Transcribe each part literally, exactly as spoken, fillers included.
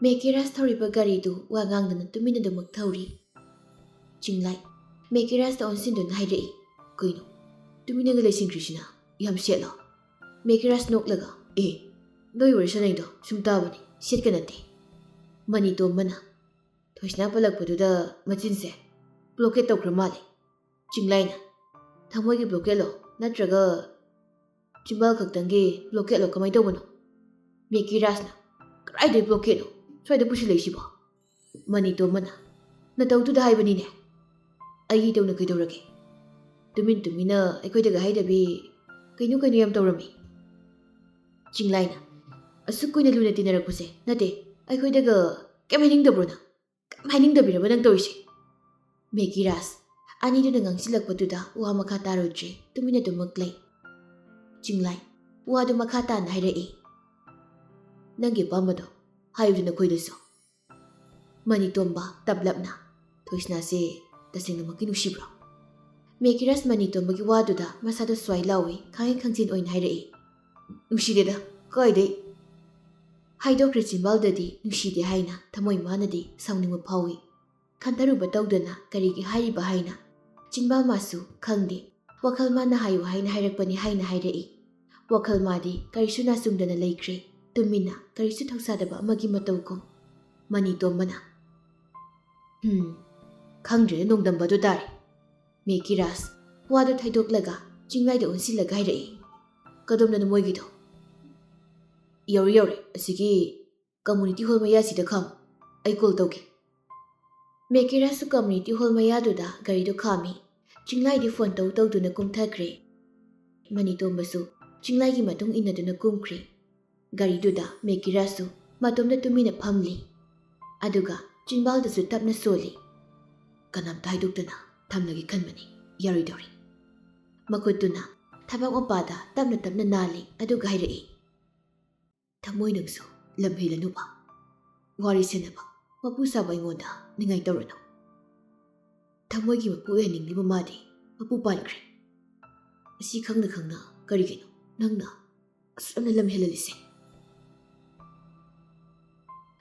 ꯃꯦꯀꯤꯔꯥꯖ ꯊꯧꯔꯤꯕ ꯒꯥꯔꯤꯗꯨ ꯋꯥ ꯉꯥꯡꯗꯅ ꯇꯨꯃꯤꯟꯅ ꯑꯗꯨꯃꯛ ꯊꯧꯔꯤ꯫ ꯆꯤꯡꯂꯥꯏ ꯃꯦꯀꯤꯔꯥꯖꯇ ꯑꯣꯟꯁꯤꯟꯗꯨꯅ ꯍꯥꯏꯔꯛꯏ, "ꯀꯩꯅꯣ, ꯇꯨꯃꯤꯟꯅꯒ ꯂꯩꯁꯤꯟꯈ꯭ꯔꯤꯁꯤꯅ? ꯌꯥꯝ ꯁꯦꯠꯂꯣ?" ꯃꯦꯀꯤꯔꯥꯖ ꯅꯣꯛꯂꯒ, "ꯑꯦ, ꯅꯣꯏ ꯋꯥꯔꯤ ꯁꯥꯟꯅꯩꯗꯣ ꯁꯨꯝ ꯇꯥꯕꯅꯤ, ꯁꯦꯠꯀ ꯅꯠꯇꯦ꯫" ꯃꯅꯤꯇꯣꯝꯕꯅ ꯊꯣꯏꯁꯅꯥ ꯄꯜꯂꯛꯄꯗꯨꯗ ꯃꯆꯤꯟꯁꯦ ꯕ꯭ꯂꯣꯀꯦꯠ ꯇꯧꯈ꯭ꯔ ꯃꯥꯜꯂꯦ꯫ ꯆꯤꯡꯂꯥꯏꯅ, "ꯊꯃꯣꯏꯒꯤ ꯕ꯭ꯂꯣꯀꯦꯠꯂꯣ ꯅꯠꯇ꯭ꯔꯒ ꯆꯤꯝꯕꯥꯜ ꯈꯛꯇꯪꯒꯤ ꯕ꯭ꯂꯣꯀꯦꯠꯂꯣ, ꯀꯃꯥꯏꯅ ꯇꯧꯕꯅꯣ?" ꯃꯦꯀꯤꯔꯥꯖꯅ, "ꯀꯗꯥꯏꯗꯩ ꯕ꯭ꯂꯣꯀꯦꯠꯅꯣ ꯁ꯭ꯋꯥꯏꯗ ꯄꯨꯁꯤꯜꯂꯛꯏꯁꯤꯕꯣ?" ꯃꯅꯤꯇꯣꯝꯕꯅ, "ꯅꯇꯧꯗꯨꯗ ꯍꯥꯏꯕꯅꯤꯅꯦ꯫ ꯑꯩꯒꯤ ꯏꯇꯧꯅ ꯀꯩꯗꯧꯔꯒꯦ? ꯇꯨꯃꯤꯟ ꯇꯨꯃꯤꯟꯅ ꯑꯩꯈꯣꯏꯗꯒ ꯍꯥꯏꯗꯕꯤ ꯀꯩꯅꯣ ꯀꯩꯅꯣ ꯌꯥꯝ ꯇꯧꯔꯝꯃꯤ꯫" ꯆꯤꯡꯂꯥꯏꯅ, "ꯑꯁꯨꯛ ꯀꯨꯏꯅ ꯂꯨꯅ ꯇꯤꯟꯅꯔꯛꯄꯁꯦ ꯅꯠꯇꯦ, ꯑꯩꯈꯣꯏꯗꯒ ꯀꯩꯝ ꯍꯥꯏꯅꯤꯡꯗꯕ꯭ꯔꯣ ꯅꯪ? ꯀꯩꯝ ꯍꯥꯏꯅꯤꯡꯗꯕꯤꯔꯕ ꯅꯪ ꯇꯧꯔꯤꯁꯦ?" ꯃꯦꯀꯤꯔꯥꯖ ꯑꯅꯤꯗꯨꯅ ꯉꯥꯡꯁꯤꯜꯂꯛꯄꯗꯨꯗ ꯋꯥ ꯃꯈꯥ ꯇꯥꯔꯨꯗ꯭ꯔꯦ, ꯇꯨꯃꯤꯟꯅ ꯑꯗꯨꯃꯛ ꯂꯩ꯫ ꯆꯤꯡꯂꯥꯏ ꯋꯥꯗꯨ ꯃꯈꯥ ꯇꯥꯅ ꯍꯥꯏꯔꯛꯏ, "ꯅꯪꯒꯤ ꯑꯄꯥꯝꯕꯗꯣ ꯍꯥꯏꯌꯨꯗꯅ ꯑꯩꯈꯣꯏꯗꯁꯨ꯫" ꯃꯅꯤꯇꯣꯝꯕ ꯇꯞꯂꯞꯅ, "ꯊꯣꯏꯁꯅꯥꯁꯦ ꯇꯁꯦꯡꯅꯃꯛꯀꯤ ꯅꯨꯡꯁꯤꯕ꯭ꯔꯣ?" ꯃꯦꯀꯤꯔꯥꯖ ꯃꯅꯤꯇꯣꯝꯕꯒꯤ ꯋꯥꯗꯨꯗ ꯃꯁꯥꯗ ꯁ꯭ꯋꯥꯏ ꯂꯥꯎꯏ, ꯈꯥꯡꯍꯦꯟ ꯈꯥꯡꯖꯤꯟ ꯑꯣꯏꯅ ꯍꯥꯏꯔꯛꯏ, "ꯅꯨꯡꯁꯤꯗꯦꯗ, ꯀꯥꯏꯗꯩ?" ꯍꯥꯏꯗꯣꯛꯈ꯭ꯔꯦ ꯆꯤꯝꯕꯥꯜꯗꯗꯤ ꯅꯨꯡꯁꯤꯗꯦ ꯍꯥꯏꯅ, ꯊꯃꯣꯏ ꯃꯥꯅꯗꯤ ꯁꯥꯎꯅꯤꯡꯕ ꯐꯥꯎꯏ꯫ ꯈꯟꯊꯔꯨꯕ ꯇꯧꯗꯅ ꯀꯔꯤꯒꯤ ꯍꯥꯏꯔꯤꯕ ꯍꯥꯏꯅ ꯆꯤꯝꯕꯥꯜ ꯃꯥꯁꯨ ꯈꯪꯗꯦ꯫ ꯋꯥꯈꯜ ꯃꯥꯅ ꯍꯥꯏꯌꯨ ꯍꯥꯏꯅ ꯍꯥꯏꯔꯛꯄꯅꯤ ꯍꯥꯏꯅ ꯍꯥꯏꯔꯛꯏ꯫ ꯋꯥꯈꯜ ꯃꯥꯗꯤ ꯀꯔꯤꯁꯨ ꯅꯥꯆꯨꯡꯗꯅ ꯂꯩꯈ꯭ꯔꯦ, ꯇꯨꯃꯤꯟꯅ, ꯀꯔꯤꯁꯨ ꯊꯧꯁꯥꯗꯕ ꯑꯃꯒꯤ ꯃꯇꯧꯒꯨꯝ꯫ ꯃꯅꯤꯇꯣꯝꯕꯅ, "ꯍꯝ, ꯈꯪꯗ꯭ꯔꯦꯗ, ꯅꯣꯡꯗꯝꯕꯗꯨ ꯇꯥꯔꯦ꯫" ꯃꯦꯀꯤꯔꯥꯖ ꯋꯥꯗꯨ ꯊꯩꯗꯣꯛꯂꯒ ꯆꯤꯡꯂꯥꯏꯗ ꯑꯣꯟꯁꯤꯜꯂꯒ ꯍꯥꯏꯔꯛꯏ, "ꯀꯗꯣꯝꯗꯅꯣ ꯃꯣꯏꯒꯤꯗꯣ?" "ꯌꯧꯔꯦ, ꯌꯧꯔꯦ, ꯑꯁꯤꯒꯤ ꯀꯝꯃꯨꯅꯤꯇꯤ ꯍꯣꯜ ꯃꯌꯥꯁꯤꯗ ꯈꯥꯝꯃꯨ, ꯑꯩ ꯀꯣꯜ ꯇꯧꯒꯦ꯫" ꯃꯦꯀꯤꯔꯥꯖꯁꯨ ꯀꯝꯃꯨꯅꯤꯇꯤ ꯍꯣꯜ ꯃꯌꯥꯗꯨꯗ ꯒꯥꯔꯤꯗꯨ ꯈꯥꯝꯃꯤ꯫ ꯆꯤꯡꯂꯥꯏꯗꯤ ꯐꯣꯟ ꯇꯧ ꯇꯧꯗꯨꯅ ꯀꯨꯝꯊꯈ꯭ꯔꯦ꯫ ꯃꯅꯤꯇꯣꯝꯕꯁꯨ ꯆꯤꯡꯂꯥꯏꯒꯤ ꯃꯇꯨꯡ ꯏꯟꯅꯗꯨꯅ ꯀꯨꯝꯈ꯭ꯔꯦ꯫ ꯒꯥꯔꯤꯗꯨꯗ ꯃꯦꯀꯤꯔꯥꯖꯁꯨ ꯃꯇꯣꯝꯗ ꯇꯨꯃꯤꯟꯅ ꯐꯝꯂꯤ꯫ ꯑꯗꯨꯒ ꯆꯤꯝꯕꯥꯜꯗꯨꯁꯨ ꯇꯞꯅ ꯁꯣꯜꯂꯤ꯫ "ꯀꯅꯥꯝꯇ ꯍꯥꯏꯗꯣꯛꯇꯅ ꯊꯝꯂꯒꯦ ꯈꯟꯕꯅꯤ, ꯌꯥꯔꯣꯏꯗꯧꯔꯤ꯫" ꯃꯈꯨꯠꯇꯨꯅ ꯊꯕꯥꯛ ꯃꯄꯥꯗ ꯇꯞꯅ ꯇꯞꯅ ꯅꯥꯜꯂꯤ, ꯑꯗꯨꯒ ꯍꯥꯏꯔꯛꯏ, "ꯊꯃꯣꯏ ꯅꯪꯁꯨ ꯂꯝ ꯍꯦꯜꯂꯅꯨꯕ꯫ ꯋꯥꯔꯤ ꯁꯥꯟꯅꯕ ꯃꯄꯨ ꯁꯥꯕ ꯑꯩꯉꯣꯟꯗ ꯅꯤꯡꯉꯥꯏ ꯇꯧꯔꯅꯨ꯫ ꯊꯃꯣꯏꯒꯤ ꯃꯄꯨ ꯑꯣꯏꯍꯟꯅꯤꯡꯂꯤꯕ ꯃꯥꯗꯤ ꯃꯄꯨ ꯄꯥꯟꯈ꯭ꯔꯦ꯫ ꯑꯁꯤ ꯈꯪꯅ ꯈꯪꯅ ꯀꯔꯤꯒꯤꯅꯣ ꯅꯪꯅ ꯑꯁꯨꯛ ꯌꯥꯝꯅ ꯂꯝ ꯍꯦꯜꯍꯜꯂꯤꯁꯦ?"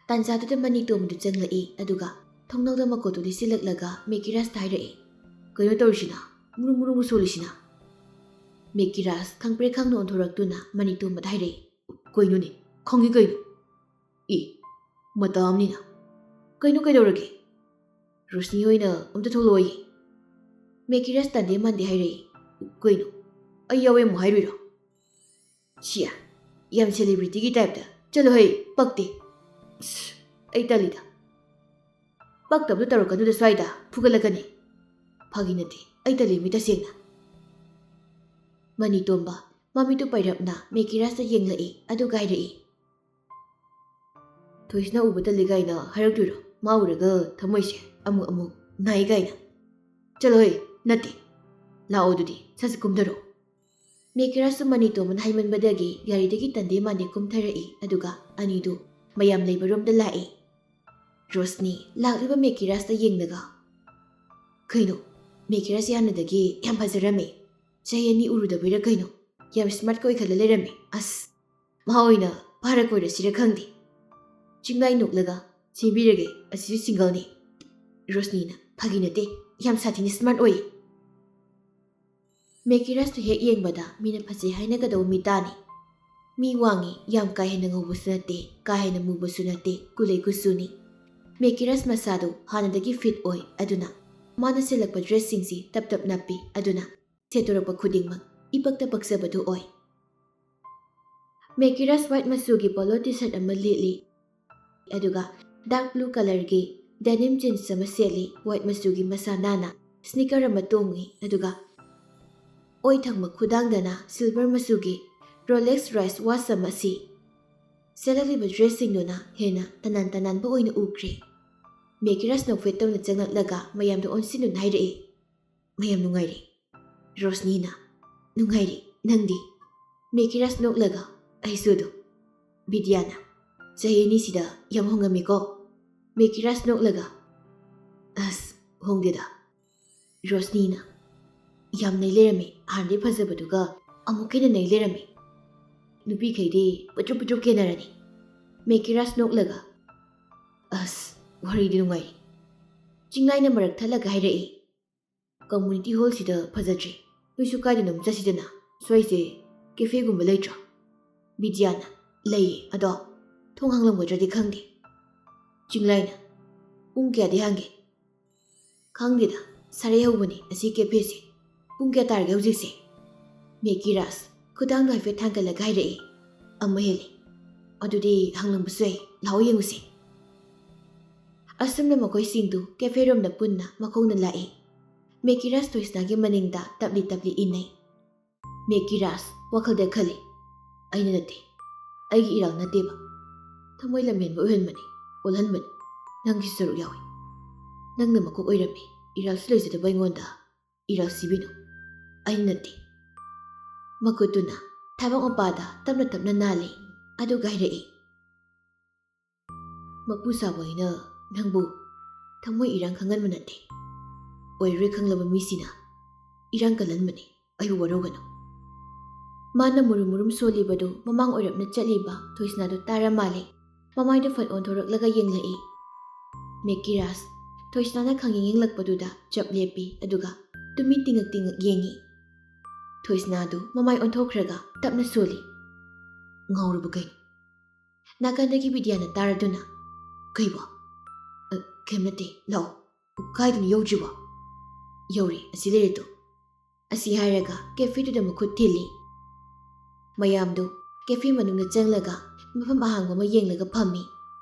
ꯇꯥꯟꯖꯥꯗꯨꯗ ꯃꯅꯤ ꯇꯣꯝꯕꯗꯨ ꯆꯪꯂꯛꯏ, ꯑꯗꯨꯒ ꯊꯣꯡꯅꯥꯎꯗ ꯃꯀꯣꯛꯇꯨ ꯂꯤꯠꯁꯤꯜꯂꯛꯂꯒ ꯃꯦꯀꯤꯔꯥꯖꯇ ꯍꯥꯏꯔꯛꯏ, "ꯀꯩꯅꯣ ꯇꯧꯔꯤꯁꯤꯅ? ꯃꯨꯔꯨ ꯃꯨꯔꯨ ꯁꯣꯜꯂꯤꯁꯤꯅ?" ꯃꯦꯀꯤꯔꯥꯖ ꯈꯪꯄ꯭ꯔꯦꯛ ꯈꯪꯅ ꯑꯣꯟꯊꯣꯔꯛꯇꯨꯅ ꯃꯅꯤ ꯇꯣꯝꯕꯗ ꯍꯥꯏꯔꯛꯏ, "ꯀꯩꯅꯣꯅꯦ? ꯈꯪꯉꯤ ꯀꯩꯅꯣ? ꯏ, ꯃꯇꯥ ꯑꯃꯅꯤꯅ꯫ ꯀꯩꯅꯣ ꯀꯩꯗꯧꯔꯒꯦ? ꯔꯣꯁꯅꯤ ꯍꯣꯏꯅ ꯑꯝꯇ ꯊꯣꯛꯂꯛꯑꯣꯌꯦ꯫" ꯃꯦꯀꯤꯔꯥꯖ ꯇꯟꯗꯦ ꯃꯥꯟꯗꯦ ꯍꯥꯏꯔꯛꯏ, "ꯀꯩꯅꯣ? ꯑꯩ ꯌꯥꯎꯋꯦ ꯑꯃꯨꯛ ꯍꯥꯏꯔꯨꯏꯔꯣ? ꯁꯤꯌꯥ, ꯌꯥꯝ ꯁꯦꯂꯤꯕ꯭ꯔꯤꯇꯤꯒꯤ ꯇꯥꯏꯞꯇ꯫ ꯆꯠꯂꯣ ꯍꯩ, ꯄꯛꯇꯦ꯫ ꯑꯁ, ꯑꯩ ꯇꯜꯂꯤꯗ꯫ ꯄꯛꯇꯕꯗꯣ ꯇꯧꯔꯛꯀꯅꯨꯗ ꯁ꯭ꯋꯥꯏꯗ, ꯐꯨꯒꯠꯂꯛꯀꯅꯤ꯫" "ꯐꯥꯒꯤ ꯅꯠꯇꯦ, ꯑꯩ ꯇꯜꯂꯤ ꯃꯤ ꯇꯁꯦꯡꯅ꯫" ꯃꯅꯤ ꯇꯣꯝꯕ ꯃꯃꯤꯠꯇꯨ ꯄꯩꯔꯞꯅ ꯃꯦꯀꯤꯔꯥꯖꯇ ꯌꯦꯡꯂꯛꯏ, ꯑꯗꯨꯒ ꯍꯥꯏꯔꯛꯏ, "ꯊꯣꯏꯁꯅ ꯎꯕ ꯇꯜꯂꯤ ꯀꯥꯏꯅ ꯍꯥꯏꯔꯛꯇꯣꯏꯔꯣ? ꯃꯥ ꯎꯔꯒ ꯊꯃꯣꯏꯁꯦ ꯑꯃꯨꯛ ꯑꯃꯨꯛ ꯅꯥꯏ ꯀꯥꯏꯅ꯫ ꯆꯠꯂꯣꯍꯦ, ꯅꯠꯇꯦ꯫ ꯂꯥꯛꯑꯣ ꯑꯗꯨꯗꯤ, ꯁꯠ ꯁꯠ ꯀꯨꯝꯊꯔꯣ꯫" ꯃꯦꯀꯤꯔꯥꯖꯁꯨ ꯃꯅꯤ ꯇꯣꯝꯕꯅ ꯍꯥꯏꯃꯟꯕꯗꯒꯤ ꯒꯥꯔꯤꯗꯒꯤ ꯇꯟꯗꯦ ꯃꯥꯟꯗꯦ ꯀꯨꯝꯊꯔꯛꯏ, ꯑꯗꯨꯒ ꯑꯅꯤꯗꯨ ꯃꯌꯥꯝ ꯂꯩꯕ ꯔꯣꯝꯗ ꯂꯥꯛꯏ꯫ ꯔꯣꯁꯅꯤ ꯂꯥꯛꯂꯤꯕ ꯃꯦꯀꯤꯔꯥꯖꯇ ꯌꯦꯡꯂꯒ, "ꯀꯩꯅꯣ, ꯃꯦꯀꯤꯔꯥꯖ ꯍꯥꯟꯅꯗꯒꯤ ꯌꯥꯝ ꯐꯖꯔꯝꯃꯦ꯫ ꯆꯍꯤ ꯑꯅꯤ ꯎꯔꯨꯗꯕꯩꯔꯥ ꯀꯩꯅꯣ, ꯌꯥꯝ ꯁ꯭ꯃꯥꯔꯠꯀ ꯑꯣꯏꯈꯠꯂ ꯂꯩꯔꯝꯃꯦ꯫ ꯑꯁ, ꯃꯍꯥ ꯑꯣꯏꯅ ꯐꯥꯔ ꯀꯣꯏꯔꯁꯤꯔ ꯈꯪꯗꯦ꯫" ꯆꯤꯡꯂꯥꯏ ꯅꯣꯛꯂꯒ, "ꯁꯦꯝꯕꯤꯔꯒꯦ, ꯑꯁꯤꯁꯨ ꯁꯤꯡꯒꯜꯅꯤ꯫" ꯔꯣꯁꯅꯤꯅ, "ꯐꯥꯒꯤ ꯅꯠꯇꯦ, ꯌꯥꯝ ꯁꯥꯊꯤꯅ ꯁ꯭ꯃꯥꯔꯠ ꯑꯣꯏ꯫" ꯃꯦꯀꯤꯔꯥꯖꯇꯨ ꯍꯦꯛ ꯌꯦꯡꯕꯗ ꯃꯤꯅ ꯐꯖꯩ ꯍꯥꯏꯅꯒꯗꯧꯕ ꯃꯤꯇꯥꯅꯤ꯫ ꯃꯤ ꯋꯥꯡꯉꯤ, ꯌꯥꯝ ꯀꯥ ꯍꯦꯟꯅ ꯉꯧꯕꯁꯨ ꯅꯠꯇꯦ, ꯀꯥ ꯍꯦꯟꯅ ꯃꯨꯕꯁꯨ ꯅꯠꯇꯦ, ꯀꯨꯂꯩ ꯀꯨꯆꯨꯅꯤ꯫ ꯃꯦꯀꯤꯔꯥꯖ ꯃꯁꯥꯗꯨ ꯍꯥꯟꯅꯗꯒꯤ ꯐꯤꯠ ꯑꯣꯏ, ꯑꯗꯨꯅ ꯃꯥꯅ ꯁꯦꯠꯂꯛꯄ ꯗ꯭ꯔꯦꯁꯁꯤꯡꯁꯤ ꯇꯞ ꯇꯞ ꯅꯞꯄꯤ, ꯑꯗꯨꯅ ꯁꯦꯠꯇꯣꯔꯛꯄ ꯈꯨꯗꯤꯡꯃꯛ ꯏꯄꯛꯇ ꯄꯛꯆꯕꯗꯨ ꯑꯣꯏ꯫ ꯃꯦꯀꯤꯔꯥꯖ ꯋꯥꯏꯠ ꯃꯆꯨꯒꯤ ꯄꯣꯂꯣ ꯇꯤ ꯁꯔꯠ ꯑꯃ ꯂꯤꯠꯂꯤ, ꯑꯗꯨꯒ ꯗꯥꯔꯛ ꯕ꯭ꯂꯨ ꯀꯂꯔꯒꯤ ꯗꯦꯅꯤꯝ ꯖꯤꯟꯁ ꯑꯃ ꯁꯦꯠꯂꯤ, ꯋꯥꯏꯠ ꯃꯆꯨꯒꯤ ꯃꯁꯥ ꯅꯥꯟꯅ ꯁ꯭ꯅꯤꯀꯔ ꯑꯃ ꯇꯣꯡꯉꯤ, ꯑꯗꯨꯒ ꯑꯣꯏ ꯊꯪꯕ ꯈꯨꯗꯥꯡꯗꯅ ꯁꯤꯜꯚꯔ ꯃꯆꯨꯒꯤ ꯔꯣꯂꯦꯛꯁ ꯔꯥꯏꯁ ꯋꯥꯆ ꯑꯃ ꯁꯤ꯫ ꯁꯦꯠꯂꯛꯂꯤꯕ ꯗ꯭ꯔꯦꯁꯁꯤꯡꯗꯨꯅ ꯍꯦꯟꯅ ꯇꯅꯥꯟ ꯇꯅꯥꯟꯕ ꯑꯣꯏꯅ ꯎꯈ꯭ꯔꯦ꯫ ꯃꯦꯀꯤꯔꯥꯖ ꯅꯣꯛꯐꯦꯠ ꯇꯧꯅ ꯆꯪꯂꯛꯂꯒ ꯃꯌꯥꯝꯗ ꯑꯣꯟꯁꯤꯟꯗꯨꯅ ꯍꯥꯏꯔꯛꯏ, "ꯃꯌꯥꯝ ꯅꯨꯡꯉꯥꯏꯔꯤ꯫" ꯔꯣꯁꯅꯤꯅ, "ꯅꯨꯡꯉꯥꯏꯔꯤ, ꯅꯪꯗꯤ?" ꯃꯦꯀꯤꯔꯥꯖ ꯅꯣꯛꯂꯒ, "ꯑꯩꯁꯨ ꯑꯗꯨꯝ꯫" ꯕꯤꯗ꯭ꯌꯥꯅ, "ꯆꯍꯤ ꯑꯅꯤꯁꯤꯗ ꯌꯥꯝ ꯍꯣꯡꯉꯝꯃꯤꯀꯣ?" ꯃꯦꯀꯤꯔꯥꯖ ꯅꯣꯛꯂꯒ, "ꯑꯁ, ꯍꯣꯡꯗꯦꯗ꯫" ꯔꯣꯁꯅꯤꯅ, "ꯌꯥꯝ ꯅꯩ ꯂꯩꯔꯝꯃꯤ, ꯍꯥꯟꯅꯗꯤ ꯐꯖꯕꯗꯨꯒ ꯑꯃꯨꯛ ꯍꯦꯟꯅ ꯅꯩ ꯂꯩꯔꯝꯃꯤ꯫ ꯅꯨꯄꯤꯈꯩꯗꯤ ꯄꯨꯇ꯭ꯔꯨꯞ ꯄꯨꯇ꯭ꯔꯨꯞ ꯀꯦꯟꯅꯔꯅꯤ꯫" ꯃꯦꯀꯤꯔꯥꯖ ꯅꯣꯛꯂꯒ, ꯑꯁ, ꯋꯥꯔꯤꯗꯤ ꯅꯨꯡꯉꯥꯏ꯫ ꯆꯤꯡꯂꯥꯏꯅ ꯃꯔꯛ ꯊꯠꯂꯒ ꯍꯥꯏꯔꯛꯏ, "ꯀꯝꯃ꯭ꯌꯨꯅꯤꯇꯤ ꯍꯣꯜꯁꯤꯗ ꯐꯖꯗ꯭ꯔꯦ, ꯅꯣꯏꯁꯨ ꯀꯥꯏꯗꯅꯣꯝ ꯆꯠꯁꯤꯗꯅ, ꯁ꯭ꯋꯥꯏꯁꯦ ꯀꯦꯐꯦꯒꯨꯝꯕ ꯂꯩꯇ꯭ꯔꯣ?" ꯕꯤꯗ꯭ꯌꯥꯅ, "ꯂꯩꯌꯦ, ꯑꯗꯣ ꯊꯣꯡ ꯍꯥꯡꯂꯝꯒꯗ꯭ꯔꯗꯤ ꯈꯪꯗꯦ꯫" ꯆꯤꯡꯂꯥꯏꯅ, "ꯄꯨꯡ ꯀꯌꯥꯗꯤ ꯍꯥꯡꯒꯦ?" "ꯈꯪꯗꯦꯗ, ꯁꯥꯔꯩ ꯍꯧꯕꯅꯤ ꯑꯁꯤ ꯀꯦꯐꯦꯁꯦ꯫ ꯄꯨꯡ ꯀꯌꯥ ꯇꯥꯔꯒꯦ ꯍꯧꯖꯤꯛꯁꯦ?" ꯃꯦꯀꯤꯔꯥꯖ ꯈꯨꯗꯥꯡꯗꯣ ꯍꯥꯏꯐꯦꯠ ꯊꯥꯡꯒꯠꯂꯒ ꯍꯥꯏꯔꯛꯏ, "ꯑꯃ ꯍꯦꯜꯂꯦ꯫" "ꯑꯗꯨꯗꯤ ꯍꯥꯡꯂꯝꯕꯁꯨ ꯌꯥꯏ, ꯂꯥꯛꯑꯣ ꯌꯦꯡꯉꯨꯁꯦ꯫" ꯑꯁꯨꯝꯅ ꯃꯈꯣꯏꯁꯤꯡꯗꯨ ꯀꯦꯐꯦ ꯔꯣꯝꯗ ꯄꯨꯟꯅ ꯃꯈꯣꯡꯅ ꯂꯥꯛꯏ꯫ ꯃꯦꯀꯤꯔꯥꯖ ꯊꯣꯏꯁꯅꯥꯒꯤ ꯃꯅꯤꯡꯗ ꯇꯞꯂꯤ ꯇꯞꯂꯤ ꯏꯟꯅꯩ꯫ ꯃꯦꯀꯤꯔꯥꯖ ꯋꯥꯈꯜꯗ ꯈꯜꯂꯤ, "ꯑꯩꯅ ꯅꯠꯇꯦ, ꯑꯩꯒꯤ ꯏꯔꯥꯜ ꯅꯠꯇꯦꯕ꯫ ꯊꯃꯣꯏ ꯂꯝꯍꯦꯟꯕ ꯑꯣꯏꯍꯟꯕꯅꯤ, ꯑꯣꯜꯍꯟꯕꯅꯤ꯫ ꯅꯪꯒꯤ ꯁꯔꯨꯛ ꯌꯥꯎꯏ꯫ ꯅꯪꯅ ꯃꯀꯣꯛ ꯑꯣꯏꯔꯝꯃꯤ, ꯏꯔꯥꯜꯁꯨ ꯂꯩꯖꯗꯕ ꯑꯩꯉꯣꯟꯗ ꯏꯔꯥꯜ ꯁꯤꯕꯤꯅꯨ꯫ ꯑꯩꯅ ꯅꯠꯇꯦ꯫" ꯃꯈꯨꯠꯇꯨꯅ ꯊꯕꯛ ꯃꯄꯥꯗ ꯇꯞꯅ ꯇꯞꯅ ꯅꯥꯜꯂꯤ, ꯑꯗꯨꯒ ꯍꯥꯏꯔꯛꯏ, "ꯃꯄꯨ ꯁꯥꯕ ꯑꯩꯅ ꯅꯪꯕꯨ ꯊꯃꯣꯏ ꯏꯔꯥꯡ ꯈꯪꯍꯟꯕ ꯅꯠꯇꯦ꯫ ꯑꯣꯏꯔꯣꯏ ꯈꯪꯂꯕ ꯃꯤꯁꯤꯅ ꯏꯔꯥꯡ ꯀꯜꯍꯟꯕꯅꯤ꯫ ꯑꯩꯕꯨ ꯋꯥꯔꯧꯒꯅꯨ꯫" ꯃꯥꯅ ꯃꯨꯔꯨꯝ ꯃꯨꯔꯨꯝ ꯁꯣꯜꯂꯤꯕꯗꯨ ꯃꯃꯥꯡ ꯑꯣꯏꯔꯞꯅ ꯆꯠꯂꯤꯕ ꯊꯣꯏꯁꯅꯥꯗꯨ ꯇꯥꯔ ꯃꯥꯜꯂꯦ꯫ ꯃꯃꯥꯏꯗꯨ ꯐꯠ ꯑꯣꯟꯊꯣꯔꯛꯂꯒ ꯌꯦꯡꯂꯛꯏ꯫ ꯃꯦꯀꯤꯔꯥꯖ ꯊꯣꯏꯁꯅꯥꯅ ꯈꯪꯌꯦꯡ ꯌꯦꯡꯂꯛꯄꯗꯨꯗ ꯆꯞ ꯂꯦꯞꯄꯤ, ꯑꯗꯨꯒ ꯇꯨꯃꯤꯟ ꯇꯤꯡꯉꯛ ꯇꯤꯡꯉꯛ ꯌꯦꯡꯉꯤ꯫ ꯊꯣꯏꯁꯅꯥꯗꯨ ꯃꯃꯥꯏ ꯑꯣꯟꯊꯣꯛꯈ꯭ꯔꯒ ꯇꯞꯅ ꯁꯣꯜꯂꯤ꯫ "ꯉꯥꯎꯔꯕ ꯀꯩꯅꯣ?" ꯅꯥꯀꯟꯗꯒꯤ ꯕꯤꯗ꯭ꯌꯥꯅ ꯇꯥꯔꯗꯨꯅ, "ꯀꯩꯕꯣ?" "ꯑ, ꯀꯩꯝ ꯅꯠꯇꯦ, ꯂꯥꯛꯑꯣ꯫" "ꯀꯥꯏꯗꯅꯣ ꯌꯧꯗ꯭ꯔꯤꯕꯣ?" "ꯌꯧꯔꯦ, ꯑꯁꯤ ꯂꯩꯔꯦ ꯇꯨ꯫" ꯑꯁꯤ ꯍꯥꯏꯔꯒ ꯀꯦꯐꯦꯗꯨꯗ ꯃꯈꯨꯠ ꯊꯤꯜꯂꯤ꯫ ꯃꯌꯥꯝꯗꯨ ꯀꯦꯐꯦ ꯃꯅꯨꯡꯗ ꯆꯪꯂꯒ ꯃꯐꯝ ꯑꯍꯥꯡꯕ ꯑꯃ ꯌꯦꯡꯂꯒ ꯐꯝꯃꯤ꯫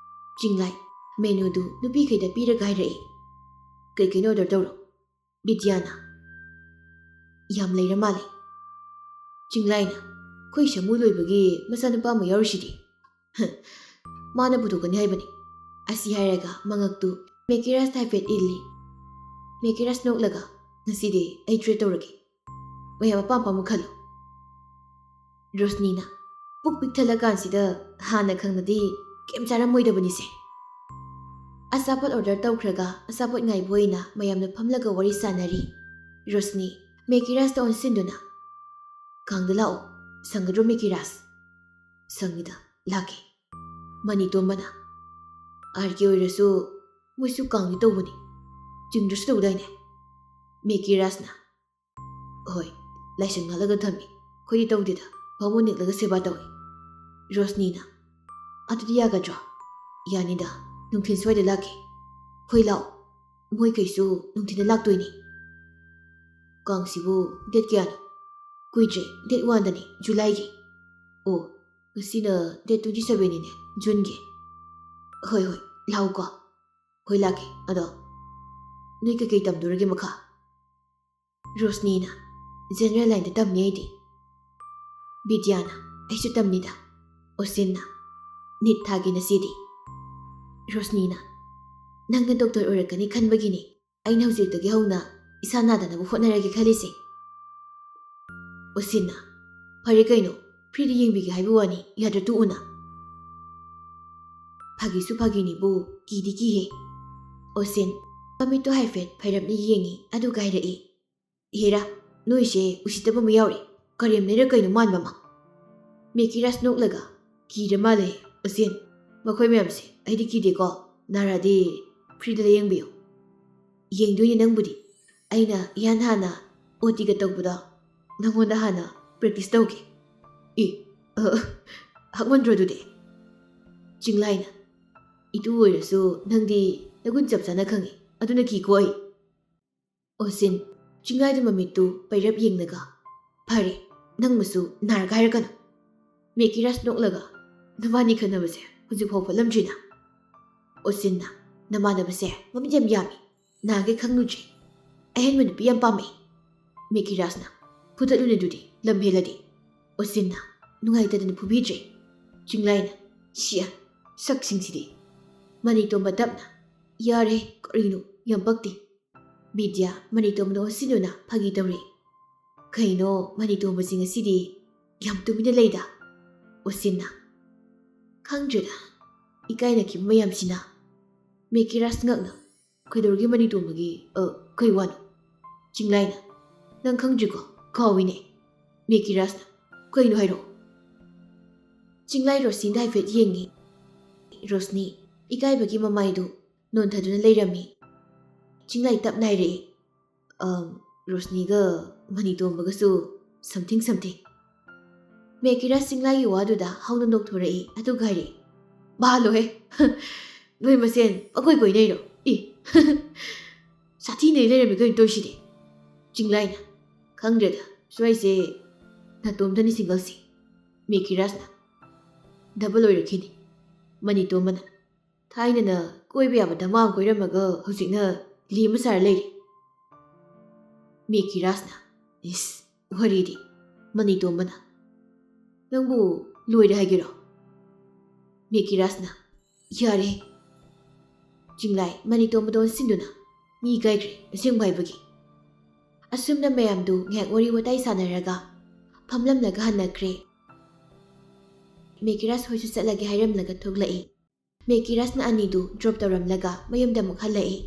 ꯆꯤꯡꯂꯥꯏ ꯃꯦꯅꯨꯗꯨ ꯅꯨꯄꯤꯈꯩꯗ ꯄꯤꯔꯒ ꯍꯥꯏꯔꯛꯏ, "ꯀꯩꯀꯩꯅꯣ ꯑꯣꯔꯗꯔ ꯇꯧꯔꯣ꯫" ꯕꯤꯗ꯭ꯌꯥꯅ, "ꯌꯥꯝ ꯂꯩꯔ ꯃꯥꯜꯂꯦ꯫" ꯆꯤꯡꯂꯥꯏꯅ, "ꯑꯩꯈꯣꯏ ꯁꯥꯃꯨ ꯂꯣꯏꯕꯒꯤ ꯃꯆꯥꯅꯨꯄꯥ ꯑꯃ ꯌꯥꯎꯔꯤꯁꯤꯗꯤ꯫ ꯃꯥꯅ ꯄꯨꯊꯣꯛꯀꯅꯤ ꯍꯥꯏꯕꯅꯤ꯫" ꯑꯁꯤ ꯍꯥꯏꯔꯒ ꯃꯉꯛꯇꯨ ꯃꯦꯀꯤꯔꯥꯖꯇ ꯍꯥꯏꯐꯦꯠ ꯏꯜꯂꯤ꯫ ꯃꯦꯀꯤꯔꯥꯖ ꯅꯣꯛꯂꯒ, "ꯉꯁꯤꯗꯤ ꯑꯩ ꯇ꯭ꯔꯤꯠ ꯇꯧꯔꯒꯦ꯫ ꯃꯌꯥꯝ ꯑꯄꯥꯝ ꯑꯄꯥꯝꯕ ꯈꯜꯂꯨ꯫" ꯔꯣꯁꯅꯤꯅ, "ꯄꯨꯛ ꯄꯤꯛ ꯊꯜꯂꯀꯥꯟꯁꯤꯗ ꯍꯥꯟꯅ ꯈꯪꯂꯗꯤ ꯀꯩꯝ ꯆꯥꯔꯝꯃꯣꯏꯗꯕꯅꯤꯁꯦ꯫" ꯑꯆꯥꯄꯣꯠ ꯑꯣꯔꯗꯔ ꯇꯧꯈ꯭ꯔꯒ ꯑꯆꯥꯄꯣꯠ ꯉꯥꯏꯕ ꯑꯣꯏꯅ ꯃꯌꯥꯝꯅ ꯐꯝꯂꯒ ꯋꯥꯔꯤ ꯁꯥꯟꯅꯔꯤ꯫ ꯔꯣꯁꯅꯤ ꯃꯦꯀꯤꯔꯥꯖꯇ ꯑꯣꯟꯁꯤꯟꯗꯨꯅ, "ꯀꯥꯡꯗ ꯂꯥꯛꯑꯣ, ꯁꯪꯒꯗ꯭ꯔꯣ ꯃꯦꯀꯤꯔꯥꯖ?" "ꯁꯪꯉꯤꯗ, ꯂꯥꯛꯀꯦ꯫" ꯃꯅꯤꯇꯣꯝꯕꯅ, ꯑꯥꯔ ꯀꯦ ꯑꯣꯏꯔꯁꯨ ꯃꯣꯏꯁꯨ ꯀꯥꯡꯗꯤ ꯇꯧꯕꯅꯤ꯫ ꯆꯤꯡꯗ꯭ꯔꯁꯨ ꯇꯧꯗꯥꯏꯅꯦ? ꯃꯦꯀꯤ ꯔꯥꯖꯅ, "ꯍꯣꯏ, ꯂꯥꯏꯁꯪ ꯉꯥꯜꯂꯒ ꯊꯝꯃꯤ꯫ ꯑꯩꯈꯣꯏꯗꯤ ꯇꯧꯗꯦꯗ, ꯕꯥꯃꯣꯟ ꯅꯦꯛꯂꯒ ꯁꯦꯕꯥ ꯇꯧꯏ꯫" ꯔꯣꯁꯅꯤꯅ, "ꯑꯗꯨꯗꯤ ꯌꯥꯒꯗ꯭ꯔꯣ?" "ꯌꯥꯅꯤꯗ, ꯅꯨꯡꯊꯤꯜ ꯁ꯭ꯋꯥꯏꯗ ꯂꯥꯛꯀꯦ꯫" "ꯍꯣꯏ, ꯂꯥꯛꯑꯣ, ꯃꯣꯏꯈꯩꯁꯨ ꯅꯨꯡꯊꯤꯜꯗ ꯂꯥꯛꯇꯣꯏꯅꯤ꯫" "ꯀꯥꯡꯁꯤꯕꯨ ꯗꯦꯠ ꯀꯌꯥꯅꯣ?" "ꯀꯨꯏꯗ꯭ꯔꯦ, ꯗꯦꯠ ꯋꯥꯟꯗꯅꯤ, ꯖꯨꯂꯥꯏꯒꯤ꯫" "ꯑꯣ, ꯉꯁꯤꯅ ꯗꯦꯠ ꯇ꯭ꯋꯦꯟꯇꯤ ꯁꯕꯦꯟꯅꯤꯅꯦ, ꯖꯨꯟꯒꯤ꯫ ꯍꯣꯏ, ꯍꯣꯏ, ꯂꯥꯛꯎꯀꯣ꯫" "ꯍꯣꯏ, ꯂꯥꯛꯀꯦ꯫ ꯑꯗꯣ ꯅꯣꯏ ꯀꯩꯀꯩ ꯇꯝꯗꯣꯔꯒꯦ ꯃꯈꯥ?" ꯔꯣꯁꯅꯤꯅ, "ꯖꯦꯅꯔꯦꯜ ꯂꯥꯏꯟꯗ ꯇꯝꯅꯤ ꯑꯩꯗꯤ꯫" ꯕꯤꯗ꯭ꯌꯥꯅ, "ꯑꯩꯁꯨ ꯇꯝꯅꯤꯗ꯫" ꯑꯣꯁꯤꯟꯅ, "ꯅꯤꯠ ꯊꯥꯒꯦ ꯅꯆꯦꯗꯤ?" ꯔꯣꯁꯅꯤꯅ, "ꯅꯪꯅ ꯗꯣꯛꯇꯔ ꯑꯣꯏꯔꯛꯀꯅꯤ ꯈꯟꯕꯒꯤꯅꯤ ꯑꯩꯅ ꯍꯧꯖꯤꯛꯇꯒꯤ ꯍꯧꯅ ꯏꯁꯥ ꯅꯥꯗꯅꯕ ꯍꯣꯠꯅꯔꯒꯦ ꯈꯜꯂꯤꯁꯦ꯫" ꯑꯣꯁꯤꯟꯅ, "ꯐꯔꯦ ꯀꯩꯅꯣ, ꯐ꯭ꯔꯤꯗ ꯌꯦꯡꯕꯤꯒꯦ ꯍꯥꯏꯕ ꯋꯥꯅꯤ, ꯌꯥꯗ꯭ꯔ ꯇꯣꯛꯎꯅ꯫" "ꯐꯥꯒꯤꯁꯨ ꯐꯥꯒꯤꯅꯤꯕꯨ, ꯀꯤꯗꯤ ꯀꯤꯍꯦ꯫" ꯑꯣꯁꯤꯟ ꯃꯃꯤꯠꯇꯣ ꯍꯥꯏꯐꯦꯠ ꯐꯩꯔꯞꯅ ꯌꯦꯡꯉꯤ, ꯑꯗꯨꯒ ꯍꯥꯏꯔꯛꯏ, "ꯍꯦꯔꯥ, ꯅꯣꯏꯁꯦ ꯎꯁꯤꯠꯇꯕ ꯑꯃ ꯌꯥꯎꯔꯤ꯫ ꯀꯔꯦꯝꯅꯩꯔ ꯀꯩꯅꯣ ꯃꯥꯟꯕ ꯑꯃ꯫" ꯃꯦꯀꯤꯔꯥꯁ ꯅꯣꯛꯂꯒ, "ꯀꯤꯔ ꯃꯥꯜꯂꯦ, ꯑꯣꯁꯤꯟ꯫ ꯃꯈꯣꯏ ꯃꯌꯥꯝꯁꯦ ꯑꯩꯗꯤ ꯀꯤꯗꯦꯀꯣ꯫ ꯅꯥꯔꯛꯑꯗꯤ ꯐ꯭ꯔꯤꯗ ꯂꯥꯌꯦꯡꯕꯤꯌꯨ꯫" "ꯌꯦꯡꯗꯣꯏꯅꯦ ꯅꯪꯕꯨꯗꯤ꯫ ꯑꯩꯅ ꯏꯍꯥꯟ ꯍꯥꯟꯅ ꯑꯣ ꯇꯤꯒ ꯇꯧꯕꯗꯣ ꯅꯪꯉꯣꯟꯗ ꯍꯥꯟꯅ ꯄ꯭ꯔꯦꯛꯇꯤꯁ ꯇꯧꯒꯦ꯫" "ꯑꯦ, ꯑ, ꯍꯛꯃꯟꯗ꯭ꯔꯣ ꯑꯗꯨꯗꯤ?" ꯆꯤꯡꯂꯥꯏꯅ, "ꯏꯇꯨ ꯑꯣꯏꯔꯁꯨ ꯅꯪꯗꯤ ꯅꯒꯨꯟ ꯆꯞ ꯆꯥꯅ ꯈꯪꯉꯤ, ꯑꯗꯨꯅ ꯀꯤꯀꯣ ꯑꯩ꯫" ꯑꯣꯁꯤꯟ ꯆꯤꯡꯂꯥꯏꯗ ꯃꯃꯤꯠꯇꯨ ꯄꯩꯔꯞ ꯌꯦꯡꯂꯒ, "ꯐꯔꯦ, ꯅꯪ ꯃꯁꯨ ꯅꯥꯔꯒ ꯍꯥꯏꯔꯛꯀꯅꯨ꯫" ꯃꯦꯀꯤꯔꯥꯁ ꯅꯣꯛꯂꯒ, "ꯅꯕꯥꯅꯤ ꯈꯠꯅꯕꯁꯦ ꯍꯧꯖꯤꯛꯐꯥꯎ ꯐꯠꯂꯝꯗ꯭ꯔꯤꯅ?" ꯑꯣꯁꯤꯟꯅ, "ꯅꯃꯥꯟꯅꯕꯁꯦ ꯃꯃꯤꯠ ꯌꯥꯝ ꯌꯥꯝꯃꯤ, ꯅꯍꯥꯟꯈꯩ ꯈꯪꯂꯨꯗ꯭ꯔꯤ꯫ ꯑꯍꯦꯟꯕ ꯅꯨꯄꯤ ꯌꯥꯝ ꯄꯥꯝꯃꯛꯏ꯫" ꯃꯦꯀꯤꯔꯥꯁꯅ, "ꯐꯨꯗꯠꯂꯨꯅꯦ ꯑꯗꯨꯗꯤ, ꯂꯝ ꯍꯦꯜꯂꯗꯤ꯫" ꯑꯣꯁꯤꯟꯅ ꯅꯨꯡꯉꯥꯏꯇꯗꯅ ꯐꯨꯕꯤꯗ꯭ꯔꯦ꯫ ꯆꯤꯡꯂꯥꯏꯅ, "ꯁꯤꯌꯥ, ꯁꯛꯁꯤꯡꯁꯤꯗꯤ꯫" ꯃꯅꯤꯇꯣꯝꯕ ꯇꯞꯅ, "ꯌꯥꯔꯦ, ꯀꯔꯤꯅꯣ, ꯌꯥꯝ ꯄꯛꯇꯦ꯫" ꯕꯤꯗ꯭ꯌꯥ ꯃꯅꯤꯇꯣꯝꯕꯗ ꯑꯣꯟꯁꯤꯟꯗꯨꯅ ꯐꯥꯒꯤ ꯇꯧꯔꯤ꯫ "ꯀꯩꯅꯣ, ꯃꯅꯤꯇꯣꯝꯕꯁꯤ ꯉꯁꯤꯗꯤ ꯌꯥꯝ ꯇꯨꯃꯤꯟꯅ ꯂꯩꯗ꯫" ꯑꯣꯁꯤꯟꯅ, "ꯈꯪꯗ꯭ꯔꯦꯗ, ꯏꯀꯥꯏꯅꯈꯤꯕ ꯃꯌꯥꯝꯁꯤꯅ꯫" ꯃꯦꯀꯤꯔꯥꯁ ꯉꯛꯅ, "ꯀꯩꯗꯧꯔꯒꯦ ꯃꯅꯤꯇꯣꯝꯕꯒꯤ, ꯑ, ꯀꯩ ꯋꯥꯅꯣ?" ꯆꯤꯡꯂꯥꯏꯅ, "ꯅꯪ ꯈꯪꯗ꯭ꯔꯤꯀꯣ? ꯀꯥꯎꯏꯅꯦ꯫" ꯃꯦꯀꯤꯔꯥꯁꯅ, "ꯀꯩꯅꯣ ꯍꯥꯏꯔꯛꯑꯣ꯫" ꯆꯤꯡꯂꯥꯏ ꯔꯣꯁꯅꯤꯗ ꯍꯥꯏꯐꯦꯠ ꯌꯦꯡꯉꯤ꯫ ꯔꯣꯁꯅꯤ, ꯏꯀꯥꯏꯕꯒꯤ ꯃꯃꯥꯏꯗꯨ ꯅꯣꯟꯊꯗꯨꯅ ꯂꯩꯔꯝꯃꯤ꯫ ꯆꯤꯡꯂꯥꯏ ꯇꯞꯅ ꯍꯥꯏꯔꯛꯏ, "ꯑꯝ, ꯔꯣꯁꯅꯤꯒ ꯃꯅꯤꯇꯣꯝꯕꯒꯁꯨ something something." ꯃꯦꯀꯤꯔꯥꯁ ꯆꯤꯡꯂꯥꯏꯒꯤ ꯋꯥꯗꯨꯗ ꯍꯧꯅ ꯅꯣꯛꯊꯣꯔꯛꯏ, ꯑꯗꯨꯒ ꯍꯥꯏꯔꯛꯏ, "ꯕꯥꯂꯣꯍꯦ! ꯅꯣꯏ ꯃꯁꯦꯟ ꯄꯪꯀꯣꯏ ꯀꯣꯏꯅꯩꯔꯣ? ꯏ! ꯁꯥꯊꯤꯅꯩ ꯂꯩꯔꯝꯃꯤ ꯀꯩꯅꯣ ꯇꯧꯔꯤꯁꯤꯗꯤ?" ꯆꯤꯡꯂꯥꯏꯅ, "ꯈꯪꯗ꯭ꯔꯦꯗ, ꯁ꯭ꯋꯥꯏꯁꯦ ꯅꯥꯇꯣꯝꯗꯅꯤ ꯁꯤꯡꯒꯜꯁꯤ꯫" ꯃꯦꯀꯤꯔꯥꯁꯅ, "ꯗꯕꯜ ꯑꯣꯏꯔꯛꯈꯤꯅꯤ ꯃꯅꯤꯇꯣꯝꯕꯅ꯫ ꯊꯥꯏꯅꯅ ꯀꯣꯏꯕ ꯌꯥꯕ ꯗꯃꯥ ꯑꯃ ꯀꯣꯏꯔꯝꯃꯒ ꯍꯧꯖꯤꯛꯅ ꯂꯦꯝꯕ ꯁꯥꯔ ꯂꯩꯔꯦ꯫" ꯃꯦꯀꯤꯔꯥꯁꯅ, "ꯏꯁ, ꯋꯥꯔꯤꯗꯤ ꯃꯅꯤꯇꯣꯝꯕꯅ꯫" "ꯅꯪꯕꯨ ꯂꯣꯏꯔꯦ ꯍꯥꯏꯒꯦꯔꯣ?" ꯃꯦꯀꯤꯔꯥꯁꯅ, "ꯌꯥꯔꯦ꯫" ꯆꯤꯡꯂꯥꯏ ꯃꯅꯤꯇꯣꯝꯕꯗ ꯑꯣꯟꯁꯤꯟꯗꯨꯅ, "ꯃꯤ ꯀꯥꯏꯈ꯭ꯔꯦ ꯑꯁꯦꯡꯕ ꯍꯥꯏꯕꯒꯤ꯫" ꯑꯁꯨꯝꯅ ꯃꯌꯥꯝꯗꯨ ꯉꯥꯏꯍꯥꯛ ꯋꯥꯔꯤ ꯋꯥꯇꯥꯏ ꯁꯥꯟꯅꯔꯒ ꯐꯝꯂꯝꯂꯒ ꯍꯟꯅꯈ꯭ꯔꯦ꯫ ꯃꯦꯀꯤꯔꯥꯁ ꯍꯣꯏꯁꯨ ꯆꯠꯂꯒꯦ ꯍꯥꯏꯔꯝꯂꯒ ꯊꯣꯛꯂꯛꯏ꯫ ꯃꯦꯀꯤꯔꯥꯁꯅ ꯑꯅꯤꯗꯨ ꯗ꯭ꯔꯣꯞ ꯇꯧꯔꯝꯂꯒ ꯃꯌꯨꯝꯗ ꯑꯃꯨꯛ ꯍꯜꯂꯛꯏ꯫